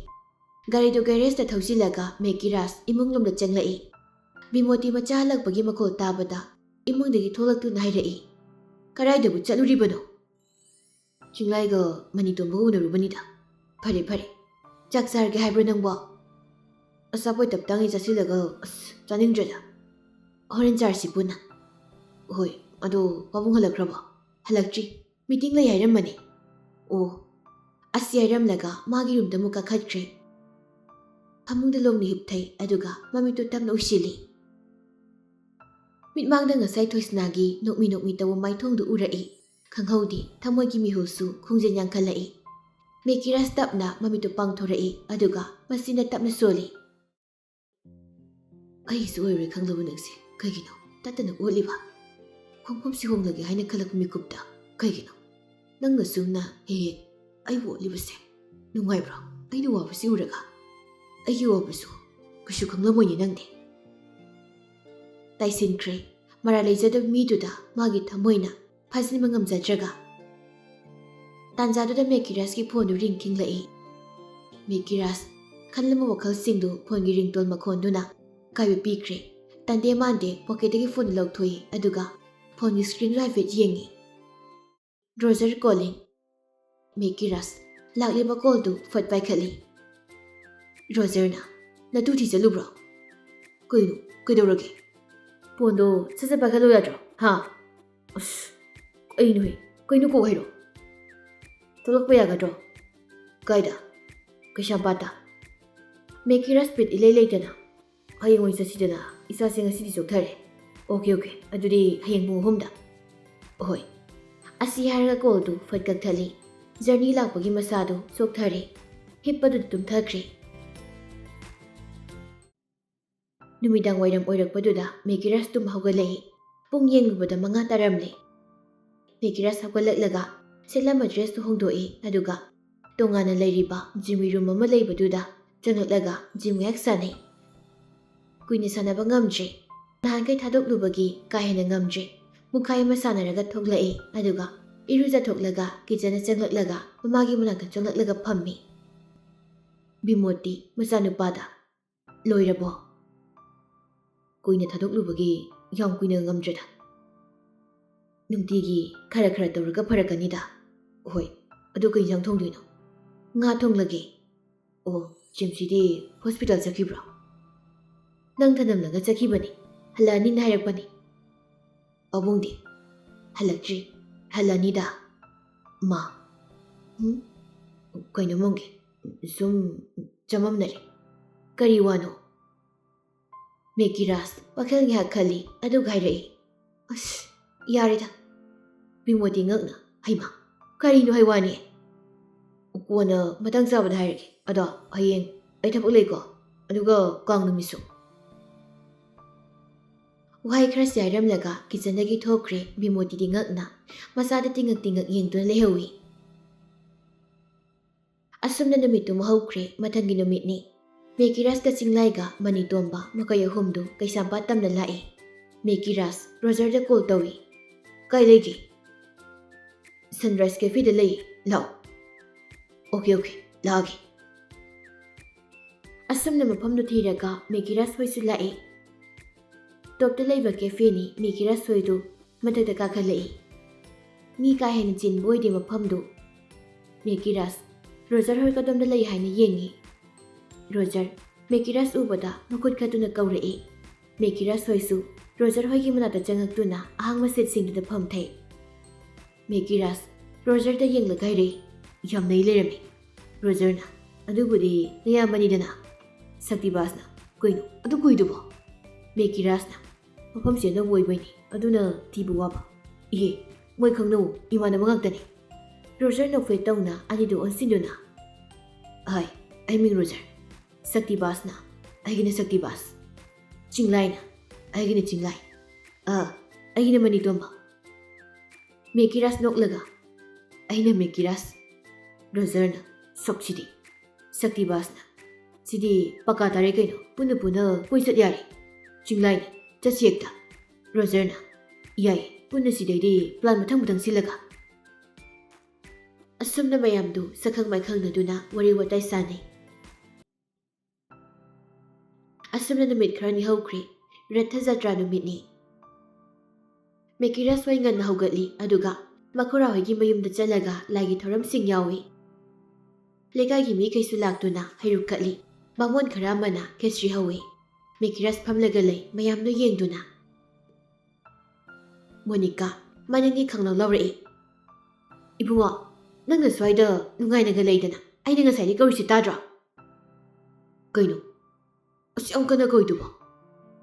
ꯒꯥꯔꯤꯗꯨ ꯒꯦꯔꯦꯖꯇ ꯊꯧꯖꯤꯜꯂꯒ ꯃꯦꯀꯤꯔꯥꯁ ꯏꯃꯨꯡ ꯂꯣꯝꯗ ꯆꯪꯂꯛꯏ꯫ ꯕꯤꯃꯣꯇꯤ ꯃꯆꯥ ꯍꯜꯂꯛꯄꯒꯤ ꯃꯈꯣꯜ ꯇꯥꯕꯗ ꯏꯃꯨꯡꯗꯒꯤ ꯊꯣꯛꯂꯛꯇꯨꯅ ꯍꯥꯏꯔꯛꯏ, "ꯀꯗꯥꯏꯗꯕꯨ ꯆꯠꯂꯨꯔꯤꯕꯅꯣ?" "ꯆꯤꯡꯂꯥꯏꯒ ꯃꯅꯤꯇꯣꯝꯕꯒ ꯎꯅꯔꯨꯕꯅꯤꯗ꯫" "ꯐꯔꯦ ꯐꯔꯦ, ꯆꯥꯛ ꯆꯥꯔꯒꯦ ꯍꯥꯏꯕ꯭ꯔꯣ ꯅꯪꯕꯣ?" "ꯑꯆꯥꯄꯣꯠ ꯇꯞꯇꯥꯡꯒꯤ ꯆꯥꯁꯤꯜꯂꯒ ꯑꯁ ꯆꯥꯅꯤꯡꯗ꯭ꯔꯦꯗ꯫ ꯍꯣꯔꯦꯟ ꯆꯥꯔꯁꯤ ꯄꯨꯟꯅ꯫" "ꯍꯣꯏ, ꯑꯗꯣ ꯄꯥꯕꯨꯡ ꯍꯜꯂꯛꯈ꯭ꯔꯕꯣ?" "ꯍꯜꯂꯛꯇ꯭ꯔꯤ, ꯃꯤꯇꯤꯡ ꯂꯩ ꯍꯥꯏꯔꯝꯕꯅꯦ꯫" "ꯑꯣ, ꯑꯁꯤ ꯍꯥꯏꯔꯝꯂꯒ ꯃꯥꯒꯤ ꯔꯨꯝꯗ ꯑꯃꯨꯛ ꯀꯥꯈꯠꯈ꯭ꯔꯦ꯫ ꯐꯃꯨꯡꯗ ꯂꯣꯡꯅ ꯍꯤꯞꯊꯩ, ꯑꯗꯨꯒ ꯃꯃꯤꯠꯇꯨ ꯇꯞꯅ ꯎꯏꯁꯤꯜꯂꯤ꯫ ꯃꯤꯠꯃꯥꯡꯗ ꯉꯁꯥꯏ ꯊꯣꯏꯁꯅꯥꯒꯤ ꯅꯣꯛꯃꯤ ꯅꯣꯛꯃꯤ ꯇꯧꯕ ꯃꯥꯏꯊꯣꯡꯗꯨ ꯎꯔꯛꯏ꯫ ꯈꯪꯍꯧꯗꯦ, ꯊꯃꯣꯏꯒꯤ ꯃꯤꯍꯨꯜꯁꯨ ꯈꯣꯡꯖꯦꯜ ꯌꯥꯡꯈꯠꯂꯛꯏ꯫ ꯃꯦꯀꯤꯔꯥꯁ ꯇꯞꯅ ꯃꯃꯤꯠꯇꯨ ꯄꯥꯡꯊꯣꯔꯛꯏ, ꯑꯗꯨꯒ ꯃꯆꯤꯟꯗ ꯇꯞꯅ ꯁꯣꯜꯂꯤ꯫ "ꯑꯩꯁꯨ ꯑꯣꯏꯔꯣꯏ ꯈꯪꯂꯕ ꯅꯪꯁꯦ ꯀꯩꯒꯤꯅꯣ ꯇꯠꯇꯅ ꯑꯣꯠꯂꯤꯕ? ꯈꯣꯡꯐꯝꯁꯤ ꯍꯣꯡꯂꯒꯦ ꯍꯥꯏꯅ ꯈꯜꯂꯛꯄ ꯃꯤꯀꯨꯞꯇ ꯀꯩꯒꯤꯅꯣ ꯅꯪꯅ ꯁꯨꯝꯅ ꯍꯦꯛ ꯍꯦꯛ ꯑꯩꯕꯨ ꯑꯣꯠꯂꯤꯕꯁꯦ? ꯅꯨꯡꯉꯥꯏꯕ꯭ꯔꯣ ꯑꯩꯅ ꯋꯥꯕꯁꯤ ꯎꯔꯒ? ꯑꯩꯒꯤ ꯋꯥꯕꯁꯨ ꯀꯩꯁꯨ ꯈꯪꯂꯝꯃꯣꯏꯅꯦ ꯅꯪꯗꯤ꯫" ꯇꯥꯏꯁꯤꯟꯈ꯭ꯔꯦ꯫ ꯃꯔꯥꯜ ꯂꯩꯖꯗꯕ ꯃꯤꯗꯨꯗ ꯃꯥꯒꯤ ꯊꯃꯣꯏꯅ ꯐꯥꯖꯤꯟꯕ ꯉꯝꯖꯗ꯭ꯔꯒ꯫ ꯇꯥꯟꯖꯥꯗꯨꯗ ꯃꯦꯀꯤꯔꯥꯁꯀꯤ ꯐꯣꯟꯗꯨ ꯔꯤꯡ ꯈꯤꯡꯂꯛꯏ꯫ ꯃꯦꯀꯤꯔꯥꯁ ꯈꯜꯂꯝꯕ ꯋꯥꯈꯜꯁꯤꯡꯗꯨ ꯐꯣꯟꯒꯤ ꯔꯤꯡꯇꯣꯟ ꯃꯈꯣꯟꯗꯨꯅ ꯀꯥꯏꯕ ꯄꯤꯈ꯭ꯔꯦ꯫ ꯇꯟꯗꯦ ꯃꯥꯟꯗꯦ ꯄꯣꯀꯦꯠꯇꯒꯤ ꯐꯣꯟꯗꯨ ꯂꯧꯊꯣꯛꯏ, ꯑꯗꯨꯒ ꯐꯣꯟꯒꯤ ꯁ꯭ꯀ꯭ꯔꯤꯟꯗꯨ ꯍꯥꯏꯐꯦꯠ ꯌꯦꯡꯉꯤ꯫ "Roger calling." ꯃꯦꯀꯤꯔꯥꯁ ꯂꯥꯛꯂꯤꯕ ꯀꯣꯜꯗꯨ ꯐꯠ ꯄꯥꯏꯈꯠꯂꯤ꯫ ꯔꯣꯖꯔꯅ, "ꯅꯇꯨ ꯊꯤ ꯆꯠꯂꯨꯕ꯭ꯔꯣ? ꯀꯩꯅꯣ, ꯀꯩꯗꯧꯔꯒꯦ? ꯐꯣꯟꯗꯣ ꯁꯠ ꯁꯠ ꯄꯥꯏꯈꯠꯂꯨ ꯌꯥꯗ꯭ꯔꯣ? ꯍꯥ?" "ꯑꯁ, ꯀꯩꯅꯣꯍꯦ? ꯀꯩꯅꯣ ꯀꯣꯛ ꯍꯥꯏꯔꯣ? ꯊꯣꯛꯂꯛꯄ ꯌꯥꯒꯗ꯭ꯔꯣ?" "ꯀꯥꯏꯗ?" "ꯀꯩꯁꯥꯝꯄꯥꯠꯇ꯫" ꯃꯦꯀꯤꯔꯥꯁ ꯕꯤꯠ ꯏꯂꯩ ꯂꯩꯇꯅ, "ꯍꯌꯦꯡ ꯑꯣꯏꯅ ꯆꯠꯁꯤꯗꯅ, ꯏꯆꯥꯁꯦ ꯉꯁꯤꯗꯤ ꯆꯣꯛꯊꯔꯦ꯫" "ꯑꯣꯀꯦ, ꯑꯣꯀꯦ, ꯑꯗꯨꯗꯤ ꯍꯌꯦꯡ ꯄꯨꯡ ꯑꯍꯨꯝꯗ꯫" "ꯍꯣꯏ꯫" ꯑꯁꯤ ꯍꯥꯏꯔꯒ ꯀꯣꯜꯗꯨ ꯐꯠ ꯀꯛꯊꯠꯂꯤ꯫ ꯖꯔꯅꯤ ꯂꯥꯛꯄꯒꯤ ꯃꯁꯥꯗꯨ ꯆꯣꯛꯊꯔꯦ꯫ ꯍꯤꯞꯄꯗꯨꯗ ꯇꯨꯝꯊꯈ꯭ꯔꯦ꯫ ꯅꯨꯃꯤꯗꯥꯡ ꯋꯥꯏꯔꯝ ꯑꯣꯏꯔꯛꯄꯗꯨꯗ ꯃꯦꯀꯤꯔꯥꯁ ꯇꯨꯝ ꯍꯧꯒꯠꯂꯛꯏ꯫ ꯄꯨꯡ ꯌꯦꯡꯂꯨꯕꯗ ꯃꯉꯥ ꯇꯥꯔꯝꯂꯦ꯫ ꯃꯦꯀꯤꯔꯥꯁ ꯍꯧꯒꯠꯂꯛꯂꯒ ꯁꯦꯠꯂꯝꯕ ꯗ꯭ꯔꯦꯁꯇꯨ ꯍꯣꯡꯗꯣꯛꯏ, ꯑꯗꯨꯒ ꯇꯣꯉꯥꯟꯅ ꯂꯩꯔꯤꯕ ꯖꯤꯝꯒꯤ ꯔꯨꯝ ꯑꯃ ꯂꯩꯕꯗꯨꯗ ꯆꯪꯂꯛꯂꯒ ꯖꯤꯝ ꯉꯥꯏꯍꯥꯛ ꯁꯥꯟꯅꯩ꯫ ꯀꯨꯏꯅ ꯁꯥꯟꯅꯕ ꯉꯝꯗ꯭ꯔꯦ꯫ ꯅꯍꯥꯟꯈꯩ ꯊꯥꯗꯣꯛꯂꯨꯕꯒꯤ ꯀꯥ ꯍꯦꯟꯅ ꯉꯝꯗ꯭ꯔꯦ꯫ ꯄꯨꯡꯈꯥꯏ ꯑꯃ ꯁꯥꯟꯅꯔꯒ ꯊꯣꯛꯂꯛꯏ, ꯑꯗꯨꯒ ꯏꯔꯨꯖꯊꯣꯛꯂꯒ ꯀꯤꯆꯟꯗ ꯆꯪꯂꯛꯂꯒ ꯃꯃꯥꯒꯤ ꯃꯅꯥꯛꯇ ꯆꯪꯂꯛꯂꯒ ꯐꯝꯃꯤ꯫ ꯕꯤꯃꯣꯇꯤ ꯃꯆꯥꯅꯨꯄꯥꯗ, "ꯂꯣꯏꯔꯕꯣ?" "ꯀꯨꯏꯅ ꯊꯥꯗꯣꯛꯂꯨꯕꯒꯤ ꯌꯥꯝ ꯀꯨꯏꯅ ꯉꯝꯗ꯭ꯔꯦꯗ꯫ ꯅꯨꯡꯇꯤꯒꯤ ꯈꯔ ꯈꯔ ꯇꯧꯔꯒ ꯐꯔꯛꯀꯅꯤꯗ꯫ ꯍꯣꯏ, ꯑꯗꯨ ꯀꯩ ꯏꯟꯁꯥꯡ ꯊꯣꯡꯗꯣꯏꯅꯣ?" "ꯉꯥ ꯊꯣꯡꯂꯒꯦ꯫" "ꯑꯣ, ꯖꯤꯝꯁꯤꯗꯤ ꯍꯣꯁꯄꯤꯇꯥꯜ ꯆꯠꯈꯤꯕ꯭ꯔꯣ?" "ꯅꯪ ꯊꯅꯝꯂꯒ ꯆꯠꯈꯤꯕꯅꯤ, ꯍꯜꯂꯛꯑꯅꯤꯅ ꯍꯥꯏꯔꯛꯄꯅꯤ꯫" "ꯄꯥꯕꯨꯡꯗꯤ?" "ꯍꯜꯂꯛꯇ꯭ꯔꯤ, ꯍꯜꯂꯛꯑꯅꯤꯗ꯫" "ꯃꯥ, ꯎꯝ, ꯀꯩꯅꯣ ꯃꯣꯝꯒꯤ, ꯁꯨꯝ ꯆꯃꯝꯅꯔꯦ꯫ ꯀꯔꯤ ꯋꯥꯅꯣ?" ꯃꯦꯀꯤꯔꯥꯁ ꯋꯥꯈꯜ ꯉꯥꯏꯍꯥꯛ ꯈꯜꯂꯤ, ꯑꯗꯨꯒ ꯍꯥꯏꯔꯛꯏ, "ꯑꯁ, ꯌꯥꯔꯦꯗ꯫" ꯕꯤꯃꯣꯇꯤ ꯉꯛꯅ, "ꯍꯩꯃꯥ, ꯀꯔꯤꯅꯣ ꯍꯥꯏ ꯋꯥꯅꯤ? ꯀꯣꯟꯅ ꯃꯇꯥꯡ ꯆꯥꯕꯗ ꯍꯥꯏꯔꯒꯦ꯫ ꯑꯗꯣ ꯍꯌꯦꯡ ꯑꯩ ꯊꯕꯛ ꯂꯩꯀꯣ, ꯑꯗꯨꯒ ꯀꯥꯡ ꯅꯨꯃꯤꯠꯁꯨ꯫" ꯋꯥꯍꯩ ꯈꯔꯁꯤ ꯍꯥꯏꯔꯝꯂꯒ ꯀꯤꯆꯟꯗꯒꯤ ꯊꯣꯛꯈ꯭ꯔꯦ ꯕꯤꯃꯣꯇꯤꯗꯤ ꯉꯛꯅ꯫ ꯃꯆꯥꯗ ꯇꯤꯡꯉꯛ ꯇꯤꯡꯉꯛ ꯌꯦꯡꯗꯨꯅ ꯂꯩꯍꯧꯏ꯫ ꯑꯁꯨꯝꯅ ꯅꯨꯃꯤꯠꯇꯨꯃ ꯍꯧꯈ꯭ꯔꯦ꯫ ꯃꯊꯪꯒꯤ ꯅꯨꯃꯤꯠꯅꯤ꯫ ꯃꯦꯀꯤꯔꯥꯁꯀ ꯆꯤꯡꯂꯥꯏꯒ ꯃꯅꯤꯇꯣꯝꯕ ꯃꯈꯣꯏ ꯑꯍꯨꯝꯗꯨ ꯀꯩꯁꯥꯝꯄꯥꯠ ꯇꯝꯅ ꯂꯥꯛꯏ꯫ ꯃꯦꯀꯤꯔꯥꯁ ꯔꯣꯖꯔꯗ ꯀꯣꯜ ꯇꯧꯏ꯫ "ꯀꯥꯏ ꯂꯩꯒꯦ?" "ꯁꯟꯔꯥꯏꯁ ꯀꯦꯐꯦꯗ ꯂꯩ, ꯂꯥꯛꯑꯣ꯫" "ꯑꯣꯀꯦ, ꯑꯣꯀꯦ, ꯂꯥꯛꯑꯒꯦ꯫" ꯑꯁꯨꯝꯅ ꯃꯐꯝꯗꯨ ꯊꯤꯔꯒ ꯃꯦꯀꯤꯔꯥꯁ ꯍꯣꯏꯁꯨ ꯂꯥꯛꯏ꯫ ꯇꯣꯞꯇ ꯂꯩꯕ ꯀꯦꯐꯦꯅꯤ꯫ ꯃꯦꯀꯤꯔꯥꯁ ꯍꯣꯏꯗꯨ ꯃꯊꯛꯇ ꯀꯥꯈꯠꯂꯛꯏ꯫ ꯃꯤ ꯀꯥ ꯍꯦꯟꯅ ꯆꯤꯟꯕ ꯑꯣꯏꯗꯦ ꯃꯐꯝꯗꯨ꯫ ꯃꯦꯀꯤꯔꯥꯁ, ꯔꯣꯖꯔ ꯍꯣꯏ ꯀꯗꯣꯝꯗ ꯂꯩ ꯍꯥꯏꯅ ꯌꯦꯡꯉꯤ꯫ ꯔꯣꯖꯔ, ꯃꯦꯀꯤꯔꯥꯁ ꯎꯕꯗ ꯃꯈꯨꯠ ꯈꯠꯇꯨꯅ ꯀꯧꯔꯛꯏ꯫ ꯃꯦꯀꯤꯔꯥꯁ ꯍꯣꯏꯁꯨ ꯔꯣꯖꯔ ꯍꯣꯏꯒꯤ ꯃꯅꯥꯛꯇ ꯆꯪꯉꯛꯇꯨꯅ ꯑꯍꯥꯡꯕ ꯁꯤꯠꯁꯤꯡꯗꯨꯗ ꯐꯝꯊꯩ꯫ ꯃꯦꯀꯤꯔꯥꯁ, ꯔꯣꯖꯔꯗ ꯌꯦꯡꯂꯒ ꯍꯥꯏꯔꯛꯏ, "ꯌꯥꯝ ꯅꯩ ꯂꯩꯔꯝꯃꯤ꯫" ꯔꯣꯖꯔꯅ, "ꯑꯗꯨꯕꯨꯗꯤ ꯅꯌꯥꯝꯕꯅꯤꯗꯅ꯫" ꯁꯛꯇꯤꯕꯥꯁꯅ, "ꯀꯩꯅꯣ ꯑꯗꯨ ꯀꯨꯏꯗꯨꯕꯣ?" ꯃꯦꯀꯤꯔꯥꯁꯅ, "ꯃꯐꯝꯁꯦ ꯑꯅꯧꯕ ꯑꯣꯏꯕꯩꯅꯤ, ꯑꯗꯨꯅ ꯊꯤꯕ ꯋꯥꯕ꯫" "ꯏꯍꯦ, ꯃꯣꯏ ꯈꯪꯅꯧ, ꯏꯃꯥꯟꯅꯕ ꯉꯥꯛꯇꯅꯤ꯫" ꯔꯣꯖꯔ ꯅꯣꯛꯐꯦꯠ ꯇꯧꯅ ꯑꯅꯤꯗꯨ ꯑꯣꯟꯁꯤꯟꯗꯨꯅ, "ꯍꯥꯏ, ꯑꯩ ꯃꯤꯡ ꯔꯣꯖꯔ꯫" ꯁꯛꯇꯤꯕꯥꯁꯅ, "ꯑꯩꯒꯤꯅ ꯁꯛꯇꯤꯕꯥꯁ꯫" ꯆꯤꯡꯂꯥꯏꯅ, "ꯑꯩꯒꯤꯅ ꯆꯤꯡꯂꯥꯏ꯫" "ꯑ, ꯑꯩꯒꯤꯅ ꯃꯅꯤꯇꯣꯝꯕ꯫" ꯃꯦꯀꯤꯔꯥꯁ ꯅꯣꯛꯂꯒ, "ꯑꯩꯅ ꯃꯦꯀꯤꯔꯥꯁ꯫" ꯔꯣꯖꯔꯅ, "ꯁꯛꯁꯤꯗꯤ꯫" ꯁꯛꯇꯤꯕꯥꯁꯅ, "ꯁꯤꯗꯤ ꯄꯀꯥ ꯇꯥꯔꯦ ꯀꯩꯅꯣ, ꯄꯨꯟꯅ ꯄꯨꯟꯅ ꯀꯣꯏ ꯆꯠ ꯌꯥꯔꯦ꯫" ꯆꯤꯡꯂꯥꯏꯅ, "ꯆꯠꯁꯤ ꯍꯦꯛꯇ꯫" ꯔꯣꯖꯔꯅ, "ꯌꯥꯏ, ꯄꯨꯟꯅ ꯁꯤꯗꯩꯗꯤ ꯄ꯭ꯂꯥꯟ ꯃꯊꯪ ꯃꯊꯪ ꯁꯤꯜꯂꯒ꯫" ꯑꯁꯨꯝꯅ ꯃꯌꯥꯝꯗꯨ ꯁꯛꯈꯪ ꯃꯥꯏꯈꯪꯅꯗꯨꯅ ꯋꯥꯔꯤ ꯋꯥꯇꯥꯏ ꯁꯥꯟꯅꯩ꯫ ꯑꯁꯨꯝꯅ ꯅꯨꯃꯤꯠ ꯈꯔꯅꯤ ꯍꯧꯈ꯭ꯔꯦ꯫ ꯔꯊ ꯖꯇ꯭ꯔꯥ ꯅꯨꯃꯤꯠꯅꯤ꯫ ꯃꯦꯀꯤꯔꯥꯁ ꯍꯣꯏ ꯉꯟꯅ ꯍꯧꯒꯠꯂꯤ, ꯑꯗꯨꯒ ꯃꯈꯨꯔꯥ ꯍꯣꯏꯒꯤ ꯃꯌꯨꯝꯗ ꯆꯠꯂꯒ ꯂꯥꯏꯒꯤ ꯊꯧꯔꯝꯁꯤꯡ ꯌꯥꯎꯏ꯫ ꯂꯩꯀꯥꯏꯒꯤ ꯃꯤꯈꯩꯁꯨ ꯂꯥꯛꯇꯨꯅ ꯍꯩꯔꯨꯛ ꯀꯠꯂꯤ꯫ ꯕꯥꯃꯣꯟ ꯈꯔ ꯑꯃꯅ ꯈꯦꯆ꯭ꯔꯤ ꯍꯧꯏ꯫ ꯃꯦꯀꯤꯔꯥꯁ ꯐꯝꯂꯒ ꯂꯩ, ꯃꯌꯥꯝꯗꯨ ꯌꯦꯡꯗꯨꯅ꯫ ꯃꯣꯅꯤꯀꯥ, ꯃꯅꯤꯡꯒꯤ ꯈꯪꯂꯧ ꯂꯧꯔꯛꯏ꯫ "ꯏꯕꯨꯡꯉꯣ, ꯅꯪꯅ ꯁ꯭ꯋꯥꯏꯗ ꯅꯨꯡꯉꯥꯏꯅꯒ ꯂꯩꯗꯅ, ꯑꯩꯅ ꯉꯁꯥꯏꯗꯤ ꯀꯧꯔꯤꯁꯦ ꯇꯥꯗ꯭ꯔꯣ?" "ꯀꯩꯅꯣ ꯑꯁꯨꯛ ꯌꯥꯝ ꯀꯟꯅ ꯀꯧꯏꯗꯨꯕꯣ?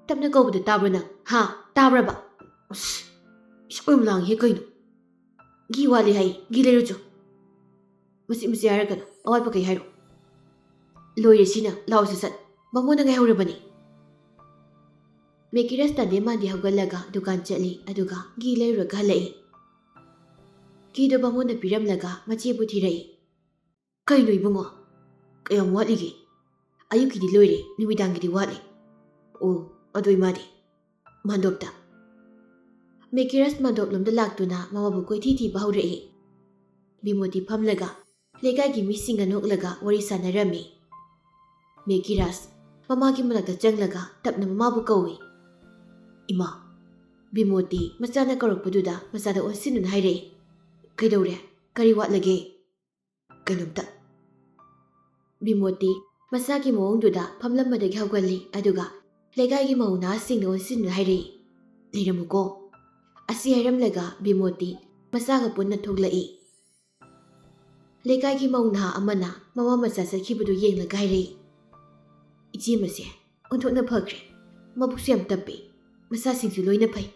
ꯇꯞꯅ ꯀꯧꯕꯗ ꯇꯥꯕ꯭ꯔꯣ ꯅꯪ? ꯍꯥ? ꯇꯥꯕ꯭ꯔꯕ? ꯑꯁ, ꯏꯁꯧ ꯌꯥꯝ ꯂꯥꯡꯉꯤꯍꯦ ꯀꯩꯅꯣ꯫ ꯘꯤ ꯋꯥꯠꯂꯤ ꯍꯥꯏ, ꯘꯤ ꯂꯩꯔꯨꯆꯣ꯫ ꯃꯆꯤꯠ ꯃꯆꯤꯠ ꯍꯥꯏꯔꯛꯀꯅꯨ, ꯑꯋꯥꯠꯄꯈꯩ ꯍꯥꯏꯔꯣ꯫ ꯂꯣꯏꯔꯦ ꯁꯤꯅ, ꯂꯥꯛꯑꯣ ꯁꯠ ꯁꯠ, ꯕꯥꯃꯣꯟꯅ ꯉꯥꯏꯍꯧꯔꯕꯅꯤ꯫" ꯃꯦꯀꯤꯔꯥꯁ ꯇꯟꯗꯦ ꯃꯥꯟꯗꯦ ꯍꯧꯒꯠꯂꯒ ꯗꯨꯀꯥꯟ ꯆꯠꯂꯤ, ꯑꯗꯨꯒ ꯘꯤ ꯂꯩꯔꯨꯔꯒ ꯍꯜꯂꯛꯏ꯫ ꯘꯤꯗꯣ ꯕꯥꯃꯣꯟꯅ ꯄꯤꯔꯝꯂꯒ ꯃꯆꯦꯕꯨ ꯊꯤꯔꯛꯏ꯫ "ꯀꯩꯅꯣ ꯏꯕꯨꯡꯉꯣ? ꯀꯌꯥꯝ ꯋꯥꯠꯂꯤꯒꯦ? ꯑꯌꯨꯛꯀꯤꯗꯤ ꯂꯣꯏꯔꯦ, ꯅꯨꯃꯤꯗꯥꯡꯒꯤꯗꯤ ꯋꯥꯠꯂꯤ꯫" "ꯑꯣ, ꯑꯗꯨ ꯏꯃꯥꯗꯤ?" "ꯃꯥꯟꯗꯣꯞꯇ꯫" ꯃꯦꯀꯤꯔꯥꯁ ꯃꯥꯟꯗꯣꯞꯂꯣꯝꯗ ꯂꯥꯛꯇꯨꯅ ꯃꯃꯥꯕꯨ ꯀꯣꯏꯊꯤ ꯊꯤꯕ ꯍꯧꯔꯛꯏ꯫ ꯕꯤꯃꯣꯇꯤ ꯐꯝꯂꯒ ꯂꯩꯀꯥꯏꯒꯤ ꯃꯤꯁꯤꯡꯒ ꯅꯣꯛꯂꯒ ꯋꯥꯔꯤ ꯁꯥꯟꯅꯔꯝꯃꯤ꯫ ꯃꯦꯀꯤꯔꯥꯁ ꯃꯃꯥꯒꯤ ꯃꯅꯥꯛꯇ ꯆꯪꯂꯒ ꯇꯞꯅ ꯃꯃꯥꯕꯨ ꯀꯧꯏ꯫ "ꯏꯃꯥ!" ꯕꯤꯃꯣꯇꯤ ꯃꯆꯥꯅ ꯀꯧꯔꯛꯄꯗꯨꯗ ꯃꯆꯥꯗ ꯑꯣꯟꯁꯤꯟꯗꯨꯅ ꯍꯥꯏꯔꯛꯏ꯫ "ꯀꯩꯗꯧꯔꯦ? ꯀꯔꯤ ꯋꯥꯠꯂꯒꯦ?" ꯀꯩꯅꯣꯝꯇ꯫ ꯕꯤꯃꯣꯇꯤ ꯃꯁꯥꯒꯤ ꯃꯑꯣꯡꯗꯨꯗ ꯐꯝꯂꯝꯕꯗꯒꯤ ꯍꯧꯒꯠꯂꯤ, ꯑꯗꯨꯒ ꯂꯩꯀꯥꯏꯒꯤ ꯃꯧ ꯅꯍꯥꯁꯤꯡꯗ ꯑꯣꯟꯁꯤꯟꯗꯨꯅ ꯍꯥꯏꯔꯛꯏ, "ꯂꯩꯔꯝꯃꯨꯀꯣ, ꯑꯁꯤ ꯍꯥꯏꯔꯝꯂꯒ ꯕꯤꯃꯣꯇꯤ ꯃꯆꯥꯒ ꯄꯨꯟꯅ ꯊꯣꯛꯂꯛꯏ꯫ ꯂꯩꯀꯥꯏꯒꯤ ꯃꯧ ꯅꯍꯥ ꯑꯃꯅ ꯃꯃꯥ ꯃꯆꯥ ꯆꯠꯈꯤꯕꯗꯨ ꯌꯦꯡꯂꯒ ꯍꯥꯏꯔꯛꯏ, "ꯏꯆꯦ ꯃꯁꯦ ꯑꯣꯟꯊꯣꯛꯅ ꯐꯈ꯭ꯔꯦ, ꯃꯕꯨꯛꯁꯨ ꯌꯥꯝ ꯇꯞꯄꯤ, ꯃꯆꯥꯁꯤꯡꯁꯨ ꯂꯣꯏꯅ ꯐꯩ"꯫